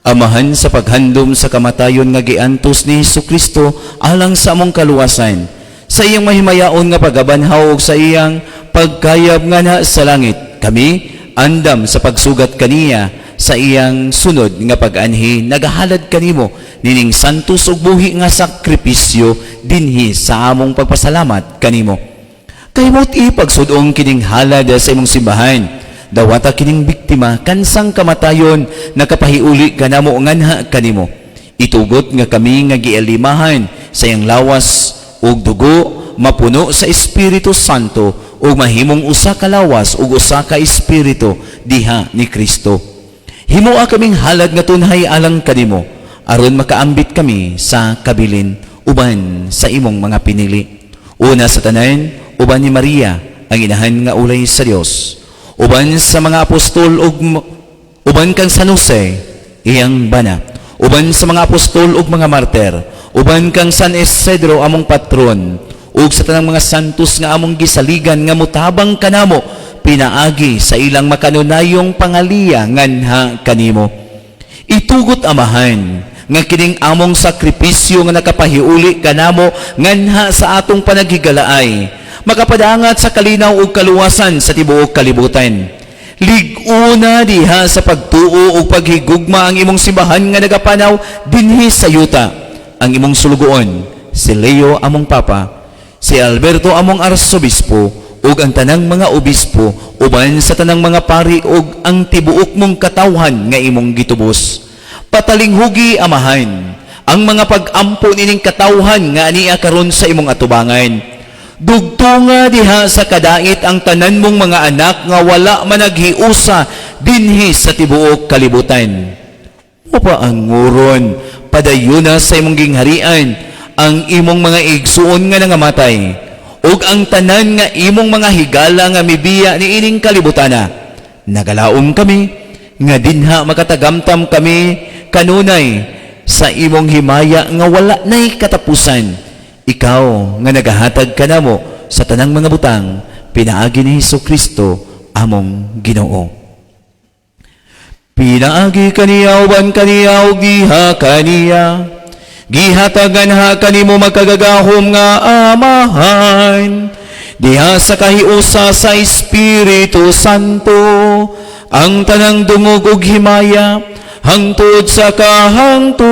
Amahan, sa paghandom sa kamatayon nga giantos ni Hesukristo alang sa among kaluwasan, sa iyang mahimayaon nga pagabanhaw ug sa iyang pagkayab nga na sa langit, kami andam sa pagsugat kaniya sa iyang sunod nga pag-anhi, nagahalad kanimo nining santos ug buhi nga sakripisyo dinhi sa among pagpasalamat kanimo. Kay mo't ipagsudong kining halad sa imong simbahan, dawata kining biktima kansang kamatayon nakapahiuli kanamo nganha kanimo. Itugot nga kami nga gialimahan sa iyang lawas ug dugo mapuno sa Espiritu Santo ug mahimong usa ka lawas ug usa ka espiritu diha ni Kristo. Himoa kaming halad nga tunhay alang kanimo aron makaambit kami sa kabilin uban sa imong mga pinili. Una sa tanan, uban ni Maria ang inahan nga ulay sa Dios, uban sa mga apostol ug uban kang San Jose iyang bana, uban sa mga apostol ug mga martir, uban kang San Isidro among patron, ug sa tanang mga santos nga among gisaligan nga mutabang kanamo pinaagi sa ilang makanunayong pangaliya nganha kanimo. Itugot, Amahan, nga kining among sakripisyo nga nakapahiuli kanamo nganha sa atong panaghigalaay makapadangat sa kalinaw ug kaluwasan sa tibuok kalibutan. Lig-una diha sa pagtuo ug paghigugma ang imong simbahan nga nagapanaw dinhi sa yuta, ang imong sulugoon si Leo among Papa, si Alberto among Arsobispo, ug ang tanang mga obispo, uban sa tanang mga pari ug ang tibuok mong katawhan nga imong gitubos. Patalinghugi, Amahan, ang mga pag-ampo nining katawhan nga ania karon sa imong atubangan. Dugtunga diha sa kadait ang tanan mong mga anak nga wala managhiusa dinhi sa tibuok kalibutan. Mapaanguron padayuna sa imong gingharian ang imong mga igsuon nga nangamatay ug ang tanan nga imong mga higala nga mibiya niining kalibutana. Nagalaom kami nga dinha makatagamtam kami kanunay sa imong himaya nga wala nay katapusan. Ikaw nga nagahatag kanamo sa tanang mga butang pinaagi ni Hesukristo among Ginoo. Pinaagi kaniya, uban kaniya ug diha kaniya, gihatagan ha kanimo makagagahom nga Amahan, diha sa kahiusa sa Espiritu Santo, ang tanang dungog ug himaya hangtod sa kahangturan.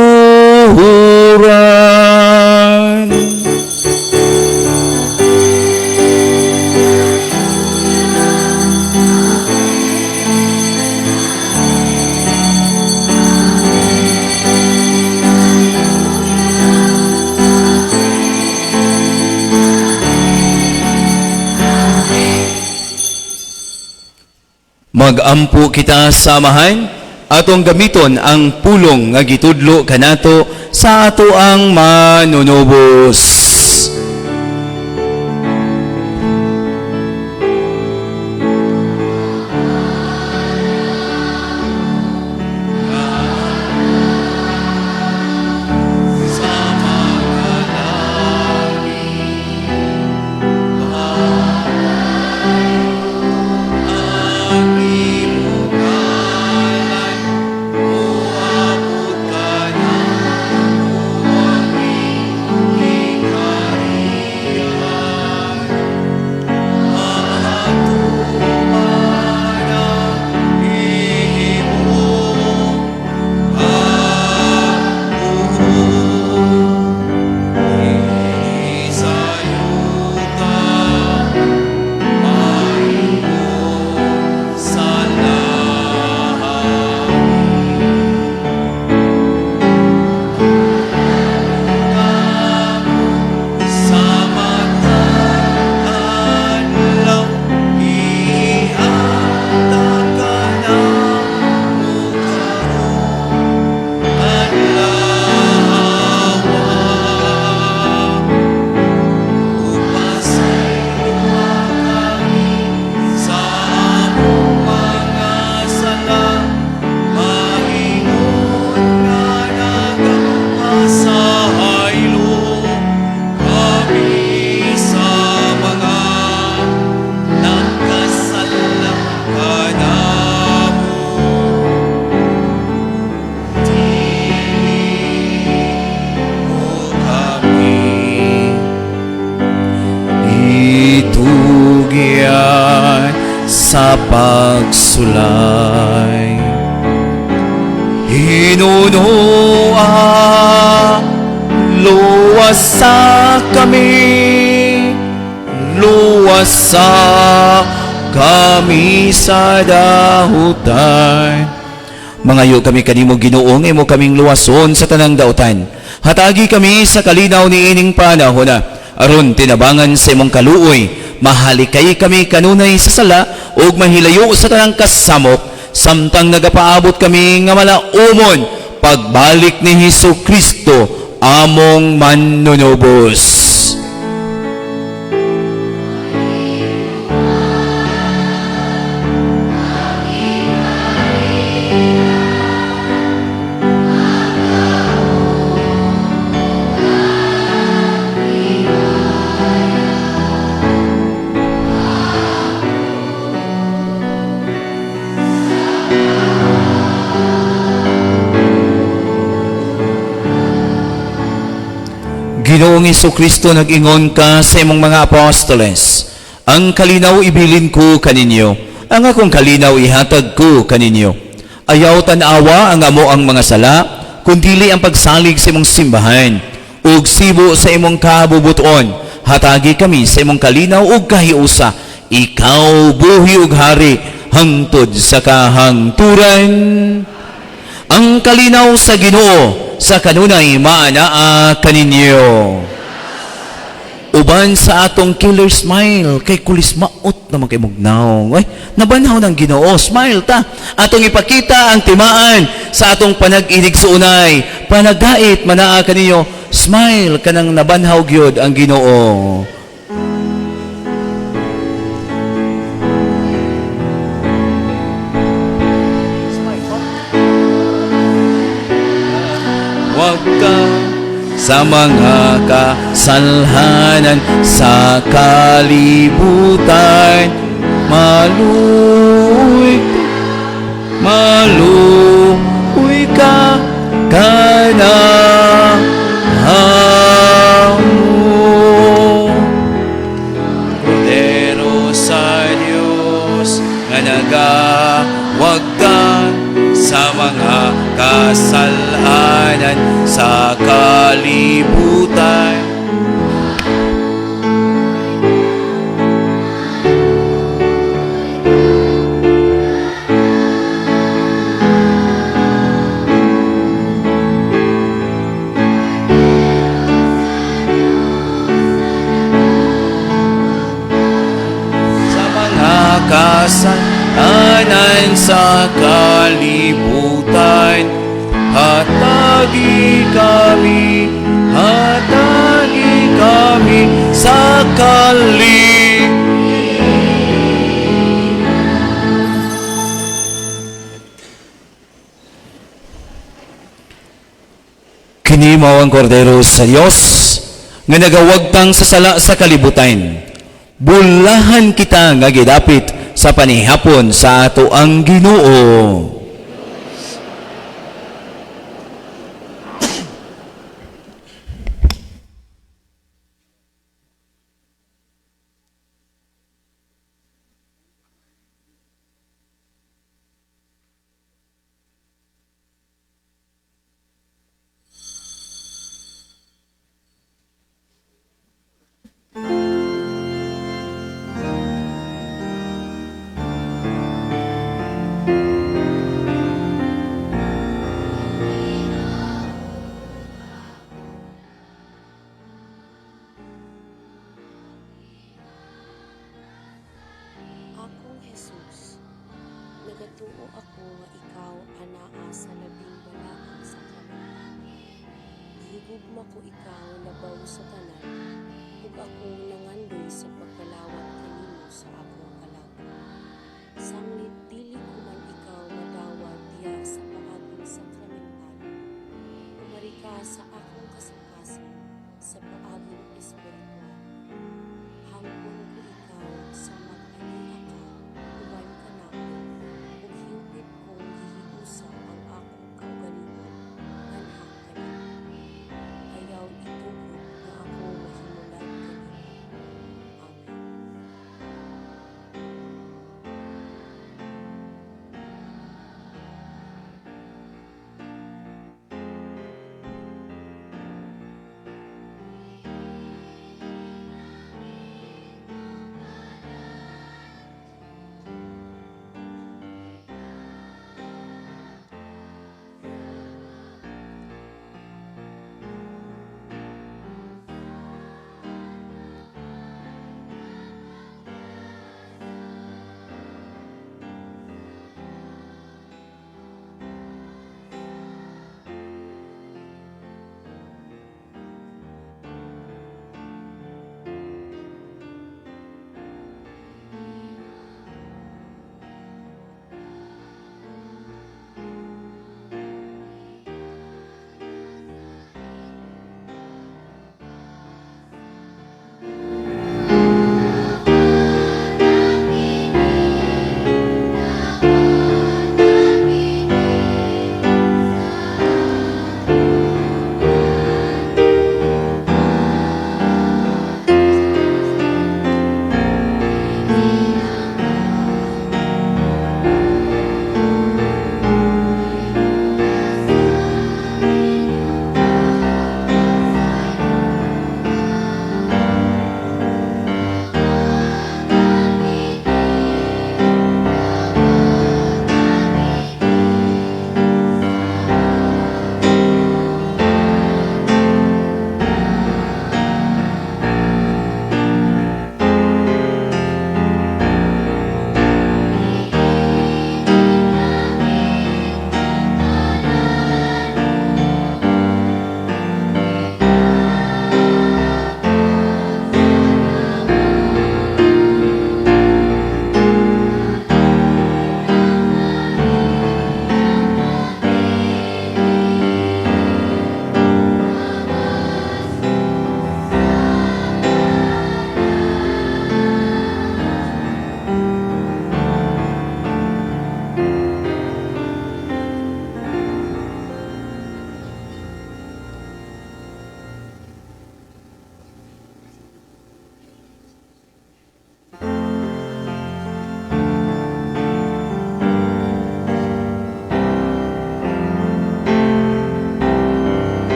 Magampo kita sa Amahan, atong gamiton ang pulong nga gitudlo kanato sa ato ang manunubos. Itugyan sa pagsulay. Hinunoa, luwasa kami, luwasa kami sa dahutan. Mangayo kami kanimo, Ginoo, nga imo kaming luwason sa tanang dautan. Hatagi kami sa kalinaw ni ining panahon aron tinabangan sa imong kaluoy, mahalikay kami kanunay sa sala ug mahilayo sa tanang kasamok samtang nagapaabot kami nga malaumon pagbalik ni Hesus Kristo among manunubos. Ginoong Kristo, nag-ingon ka sa imong mga apostoles, "Ang kalinaw ibilin ko kaninyo, ang akong kalinaw ihatag ko kaninyo." Ayaw tan-awa ang amoang mga sala, kundili ang pagsalig sa imong simbahan. Ug sibo sa imong kabubuton, hatagi kami sa imong kalinaw ug kahiusa. Ikaw buhi ug hari hangtod sa kahangturan. Ang kalinaw sa Ginoo sa kanunay maanaa kaninyo. Uban sa atong killer smile kay kulis maot naman kay mugnaw. Ay, nabanhaw ng Ginoo, smile ta. Atong ipakita ang timaan sa atong panag-inig suunay. Panagait manaa kaninyo, smile kanang nabanhaw gyud ang Ginoo. Wag ka sa mga kasalhanan sa kalibutan. Maluoy, maluoy ka kana amo. Kordero sa Diyos nga nagawagda sa mga kasalanan sa kalibutan. Sa mga kasalanan tanan sa kalibutan. Hatagi kami sa kalibutan. Kini mao ang kordero sa Dios nga nagawagtang sa sala sa kalibutan. Bulahan kita nga gidapit sa panihapon sa ato ang Ginoo. Akong Jesus, nagatuo ako nga ikaw anaa sa labing balaang sakramento. Gihigugma ko ikaw labaw sa tanan, ug ako nangandoy sa pagkalawat kanimo sa akong kalag. Sanglit dili ko man ikaw madawat diha sa paaging sakramental, umari ka sa akong kasing-kasing sa paaging espiritual. Hangpon ko ikaw sa mag-ania ka uban kanako, ug hingpit kong gihigusa ang akong kaugalingon nganha kanimo. Ayaw itugot nga ako mahimulag kanimo. Amen.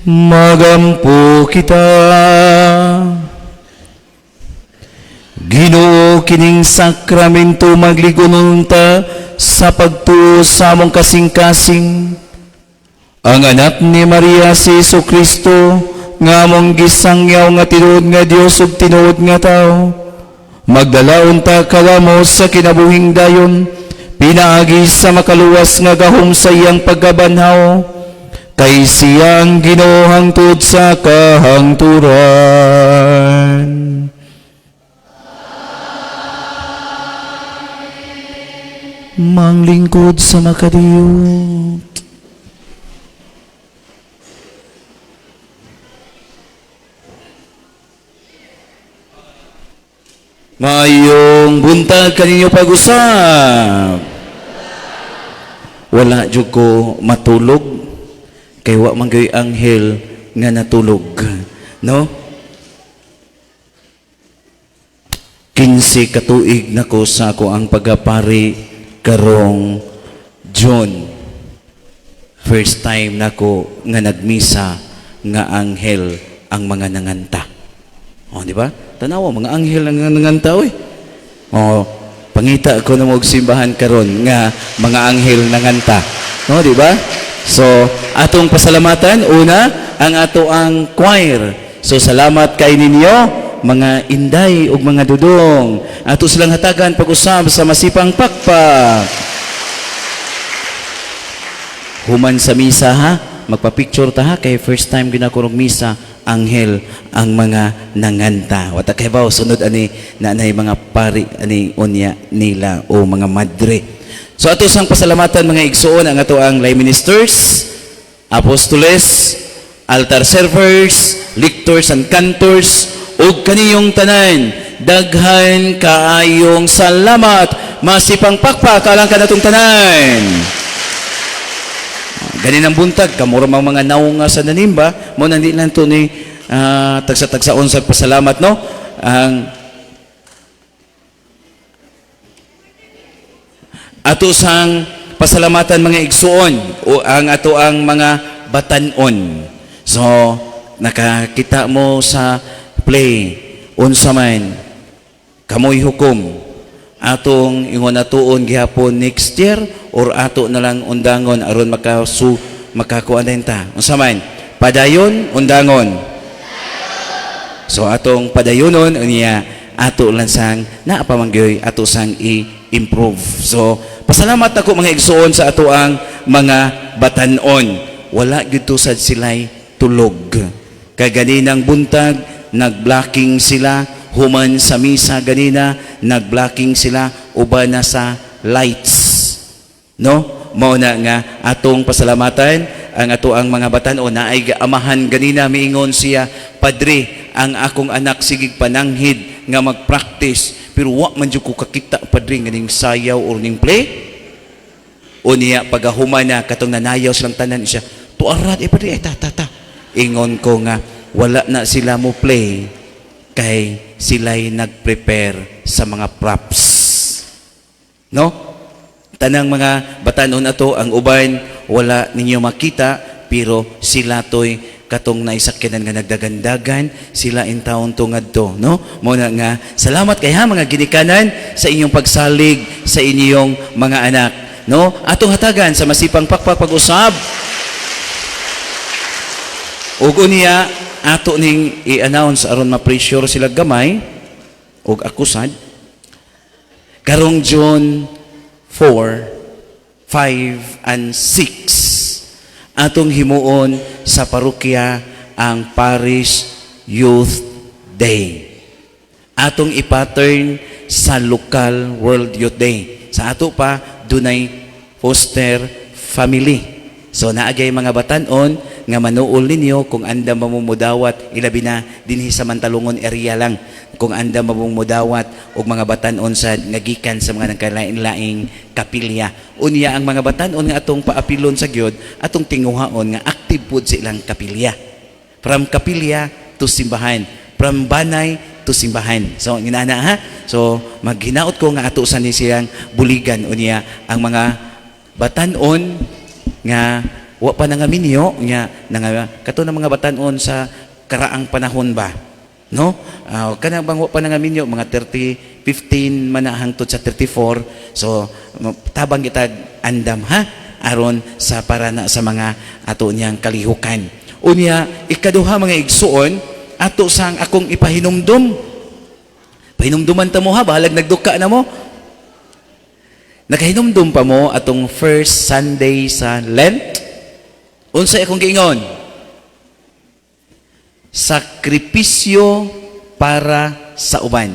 Magampo kita. Ginoo, kining sakramento magligon unta sa pagtuo sa among kasing-kasing. Ang anak ni Maria, si Hesus Kristo, nga among gisangyaw nga tinuod nga Dios ug tinuod nga tao. Magdala unta kanamo sa kinabuhing dayon pinaagi sa makaluwas nga gahom sa iyang pagkabanhaw, kay siya ang Ginoo hangtod sa kahangturan. Manglingkod sa makadiyot. Maayong buntag kaninyo pag-usap. Wala jud ko matulog kay wa man gyud anghel nga natulog, no? 15 ka tuig nako sa ako ang pagapari karong June. First time nako nga nagmisa nga anghel ang mga nanganta. Oh, di ba? Tanawa mga anghel ang nanganta oy. Oh, pangita ko na og simbahan karon nga mga anghel nanganta. No, di ba? So, atong pasalamatan una ang ato ang choir. So, salamat kay ninyo mga inday ug mga dudong. Ato silang hatagan pag-usab sa masipang pakpak. Human sa misa ha, magpa-picture ta ha kay first time ginakurog misa anghel ang mga nanganta. Wata kay baw sunod ani na anay mga pari ani unya nila o mga madre. So ato sang pasalamatan mga igsuon ang ato ang lay ministers, apostoles, altar servers, lictors and cantors ug kaniyong tanan. Daghan kaayong salamat. Masipang pakpak alang kanatong tanan. Ganin ang buntag, kamura mang mga naunga sa nanimba, mo nandi lang to ni tagsa-tagsaon sa pasalamat, no? Ang ato sang pasalamatan mga igsuon o ang ato ang mga batanon. So, nakakita mo sa play, unsa man kamoy hukom atong ingon atuon gihapon next year or ato na lang undangon aron makakuan din ta. Unsa man? Padayon, undangon. So atong padayonon unya ato lang sang naa pa man gyoy ato sang i-improve. So pasalamat ako mga igsuon sa ato ang mga batan-on. Wala gyud to sad sila'y tulog. Kay ganinang buntag nagblocking sila, human sa misa ganina nagblocking sila uban na sa lights, no? Mao na nga atong pasalamatan ang ato ang mga batan-on. Naay amahan ganina miingon siya, "Padre, ang akong anak sigig pananghid nga magpractice pero wa man jud ko kakita, padre, nga ning sayaw or ning play." Unya pagahuman na katong nanayaw silang tanan siya, "Tuarad eh padre, ay ta ta ta." Ingon ko nga wala na sila mo play kay sila'y nag-prepare sa mga props, no? Tanang mga batanon ato ang uban wala ninyo makita pero sila toy katong naisakyanan nga nagdagandagan sila in taon to ngadto, no? Mao na nga salamat kay ha mga ginikanan sa inyong pagsalig sa inyong mga anak, no? Atong hatagan sa masipang pakpak pag-usab. Ug unya ato ning i-announce aron ma-pressure sila gamay ug akusad karong June 4, 5 and 6 atong himuon sa parokya ang Parish Youth Day. Atong ipattern sa lokal World Youth Day. Sa ato pa dunay foster family. So naagay mga batan-on nga manuol ninyo kung andam mamumudawat, ilabi na dinhi sa Mantalungon area lang, kung andam mamumudawat og mga batan-on sa ngagikan sa mga nagkalain-laing kapilya. Unya ang mga batan-on nga atong paapilon sa gyud, atong tinguhaon nga active pud sa ilang kapilya. From kapilya to simbahan, from banay to simbahan. So inana ha. So maghinaot ko nga ato sa ni siyang buligan unya ang mga batan-on nga wa pa nangaminyo nya nanga kato na mga batan-on sa karaang panahon ba, no? Kana bang wa pa nangaminyo, mga 30 15 man na hangtod sa 34. So tabang kitag andam ha, aron sa para na sa mga ato niyang kalihukan. Unya ikaduha, mga igsuon, ato sang akong ipahinumdum. Pahinumduman ta mo ha, bahalag nagduka na mo. Nakahinumdum pa mo atong first Sunday sa Lent? Unsay akong giingon? Sakripisyo para sa uban.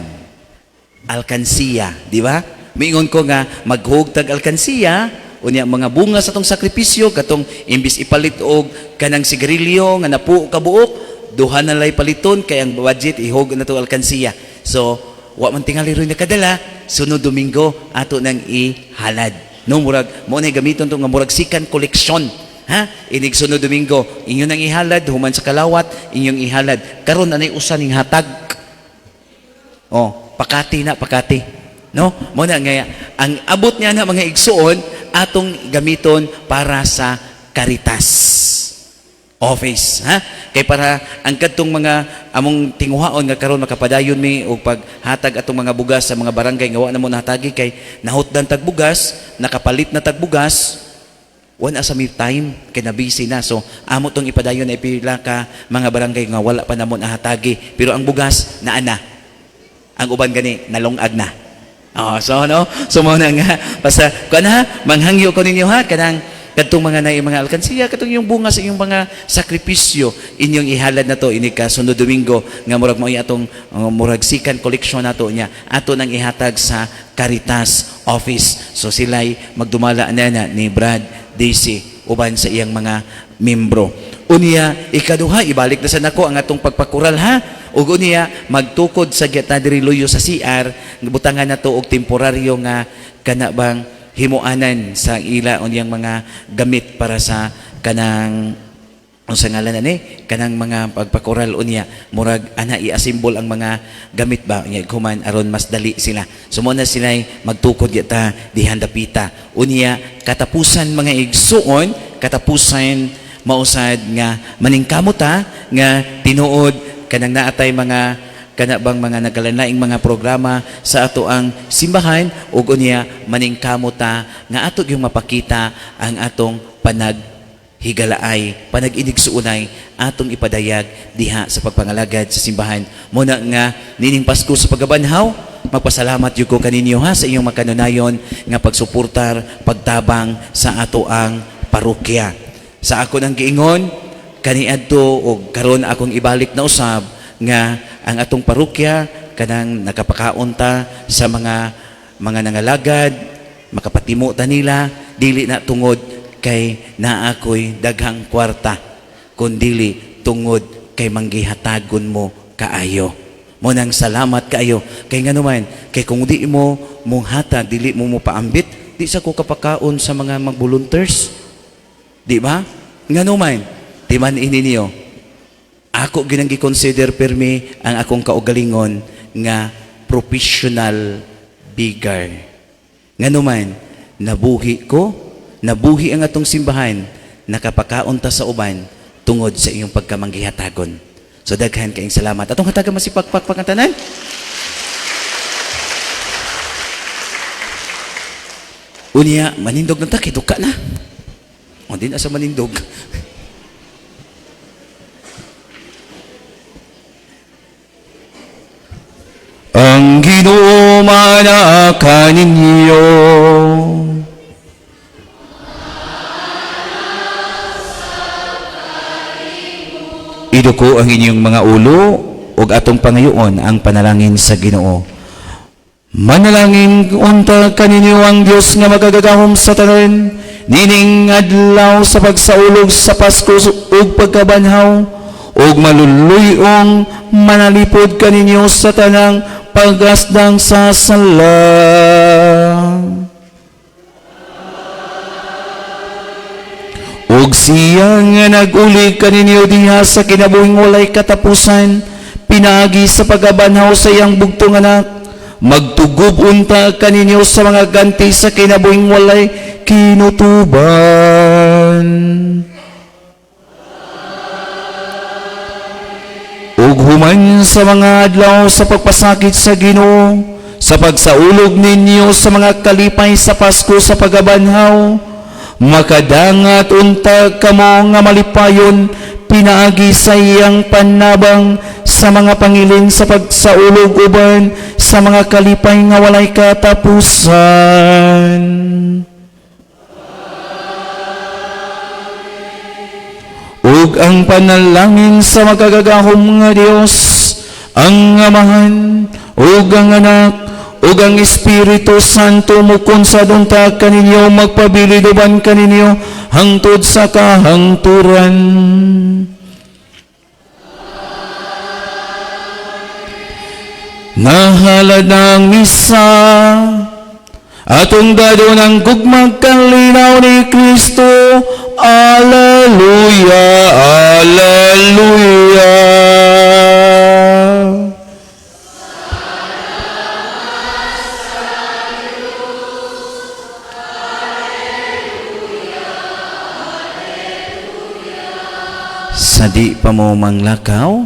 Alkansiya, di ba? Miingon ko nga maghug tag alkansiya, unya mga bunga sa tong sakripisyo katong imbis ipalit og kanang sigarilyo nga napuo ka buok, duha na lay paliton kay ang budget ihog na to alkansiya. So wa man tingali ron nakadala, sunod Domingo ato nang ihalad. No, murag mo na gamiton to nga murag second collection. Ha? Inig sunod Domingo, inyo nang ihalad human sa kalawat, inyong ihalad. Karon anay usa ning hatag. Oh, pakati na, pakati. No? Mo na nga ang abot niya na, mga igsuon, atong gamiton para sa Caritas office, ha, kay para ang kadtong mga among tinguhaon nga karon makapadayon mi og paghatag atong mga bugas sa mga barangay nga wa na mo nahatagi kay nahutdan tag bugas, nakapalit na tag bugas, wala sa mi time kay na busy na. So amo tong ipadayon na ipila ka mga barangay nga wala pa namo nahatagi, pero ang bugas naa na, ang uban gani nalungag na. Oh, so no, so mo na nga basta kuan ha, manghangyo ko ninyo ha, kanang kadtong mga naay mga alkansiya, katong yung bunga sa inyong mga sakripisyo, inyong ihalad na to ini ka sunod Domingo nga murag mao atong murag second collection nato niya, ato nang ihatag sa Caritas office. So sila'y magdumala na na ni Brad Daisy uban sa iyang mga membro. Unya ikaduha, ibalik na sa nako ang atong pagpakural ha. Ug unya magtukod sa gyata diri luyo sa CR, butangan nato og temporaryo nga kana bang himuanan sa ila unyang mga gamit para sa kanang unsa ngalan ani kanang mga pagpakural. Unya murag ana i-assemble ang mga gamit ba unya human aron mas dali sila. So mo na sila magtukod gyata dihan dapita. Unya katapusan, mga igsuon, katapusan mausad nga maningkamot ta nga tinuod kanang naatay mga kana bang mga nagkalanaing mga programa sa ato ang simbahan, ug unya maningkamot ta nga ato yung mapakita ang atong panaghigalaay, panag-inigsuunay atong ipadayag diha sa pagpangalagad sa simbahan. Muna nga nining Pasko sa pagabanhaw, magpasalamat jud ko kaninyo ha sa inyong makanunayon nga pagsuportar, pagtabang sa ato ang parokya. Sa ako nang giingon kaniadto og karon akong ibalik na usab nga ang atong parokya kanang nakapakaon ta sa mga nangalagad, makapatimo ta nila, dili na tungod kay naa ko'y daghang kwarta, kundili tungod kay manggihatagon mo kaayo. Mo nang salamat kaayo kay nganuman kay kung di mo mong hatag, dili mo mo paambit, di sa ko kapakaon sa mga mag-volunteers, di ba? Nganuman timan ini niyo, ako ginang gi-consider pirmi ang akong kaugalingon nga professional beggar. Nganuman, nabuhi ko, nabuhi ang atong simbahan, nakapakaon ta sa uban tungod sa iyong pagkamanggihatagon. So daghan kaayong salamat. Atong hatagan masipagpakpak ang tanan. Unya, manindog na ta, kay duka na. O, di na sa manindog. Ang Ginoo maana kaninyo. Iduko ang inyong mga ulo ug atong pangayoon ang panalangin sa Ginoo. Manalangin unta kaninyo ang Dios nga makagagahom sa tanan, nining adlaw sa pagsaulog sa Pasko ug pagkabanhaw, ug maluluyong manalipod kaninyo sa tanang pagasdang sa sala. Ug siya nga nag-uli kaninyo diha sa kinabuhing walay katapusan, pinaagi sa pagabanhaw sa iyang bugtong anak, magtugob unta kaninyo sa mga ganti sa kinabuhing walay kinutuban. Ug human sa mga adlaw sa pagpasakit sa Ginoo, sa pagsaulog ninyo sa mga kalipay sa Pasko sa pagabanhaw, makadangat unta kamo nga malipayon pinaagi sa iyang panabang sa mga pangilin sa pagsaulog uban sa mga kalipay nga walay katapusan. Ug ang panalangin sa makagagahom nga Dios, ang Amahan, ug ang Anak, ug ang Espiritu Santo mukonsad unta kaninyo, magpabilin uban kaninyo hangtod sa kahangturan. Nahalad na ang misa, atong dadon ang gugmag kalinaw ni Kristo. Alleluia, alleluia. Sa di pa mo manglakaw,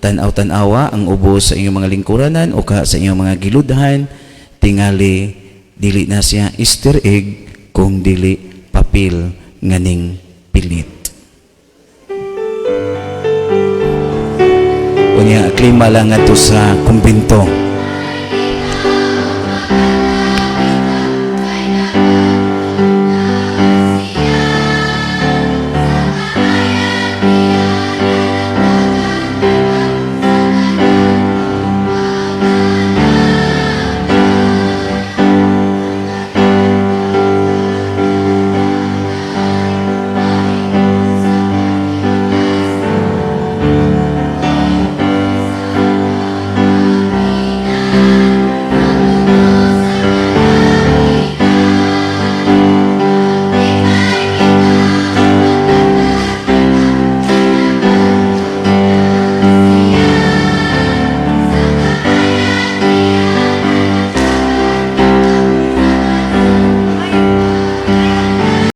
tanaw-tanawa ang ubo sa inyong mga lingkuranan o ka sa inyong mga giludhan, tingali dili na siya Easter egg kung dili papel nganing pilit. Unya, klima lang ato sa kumbento.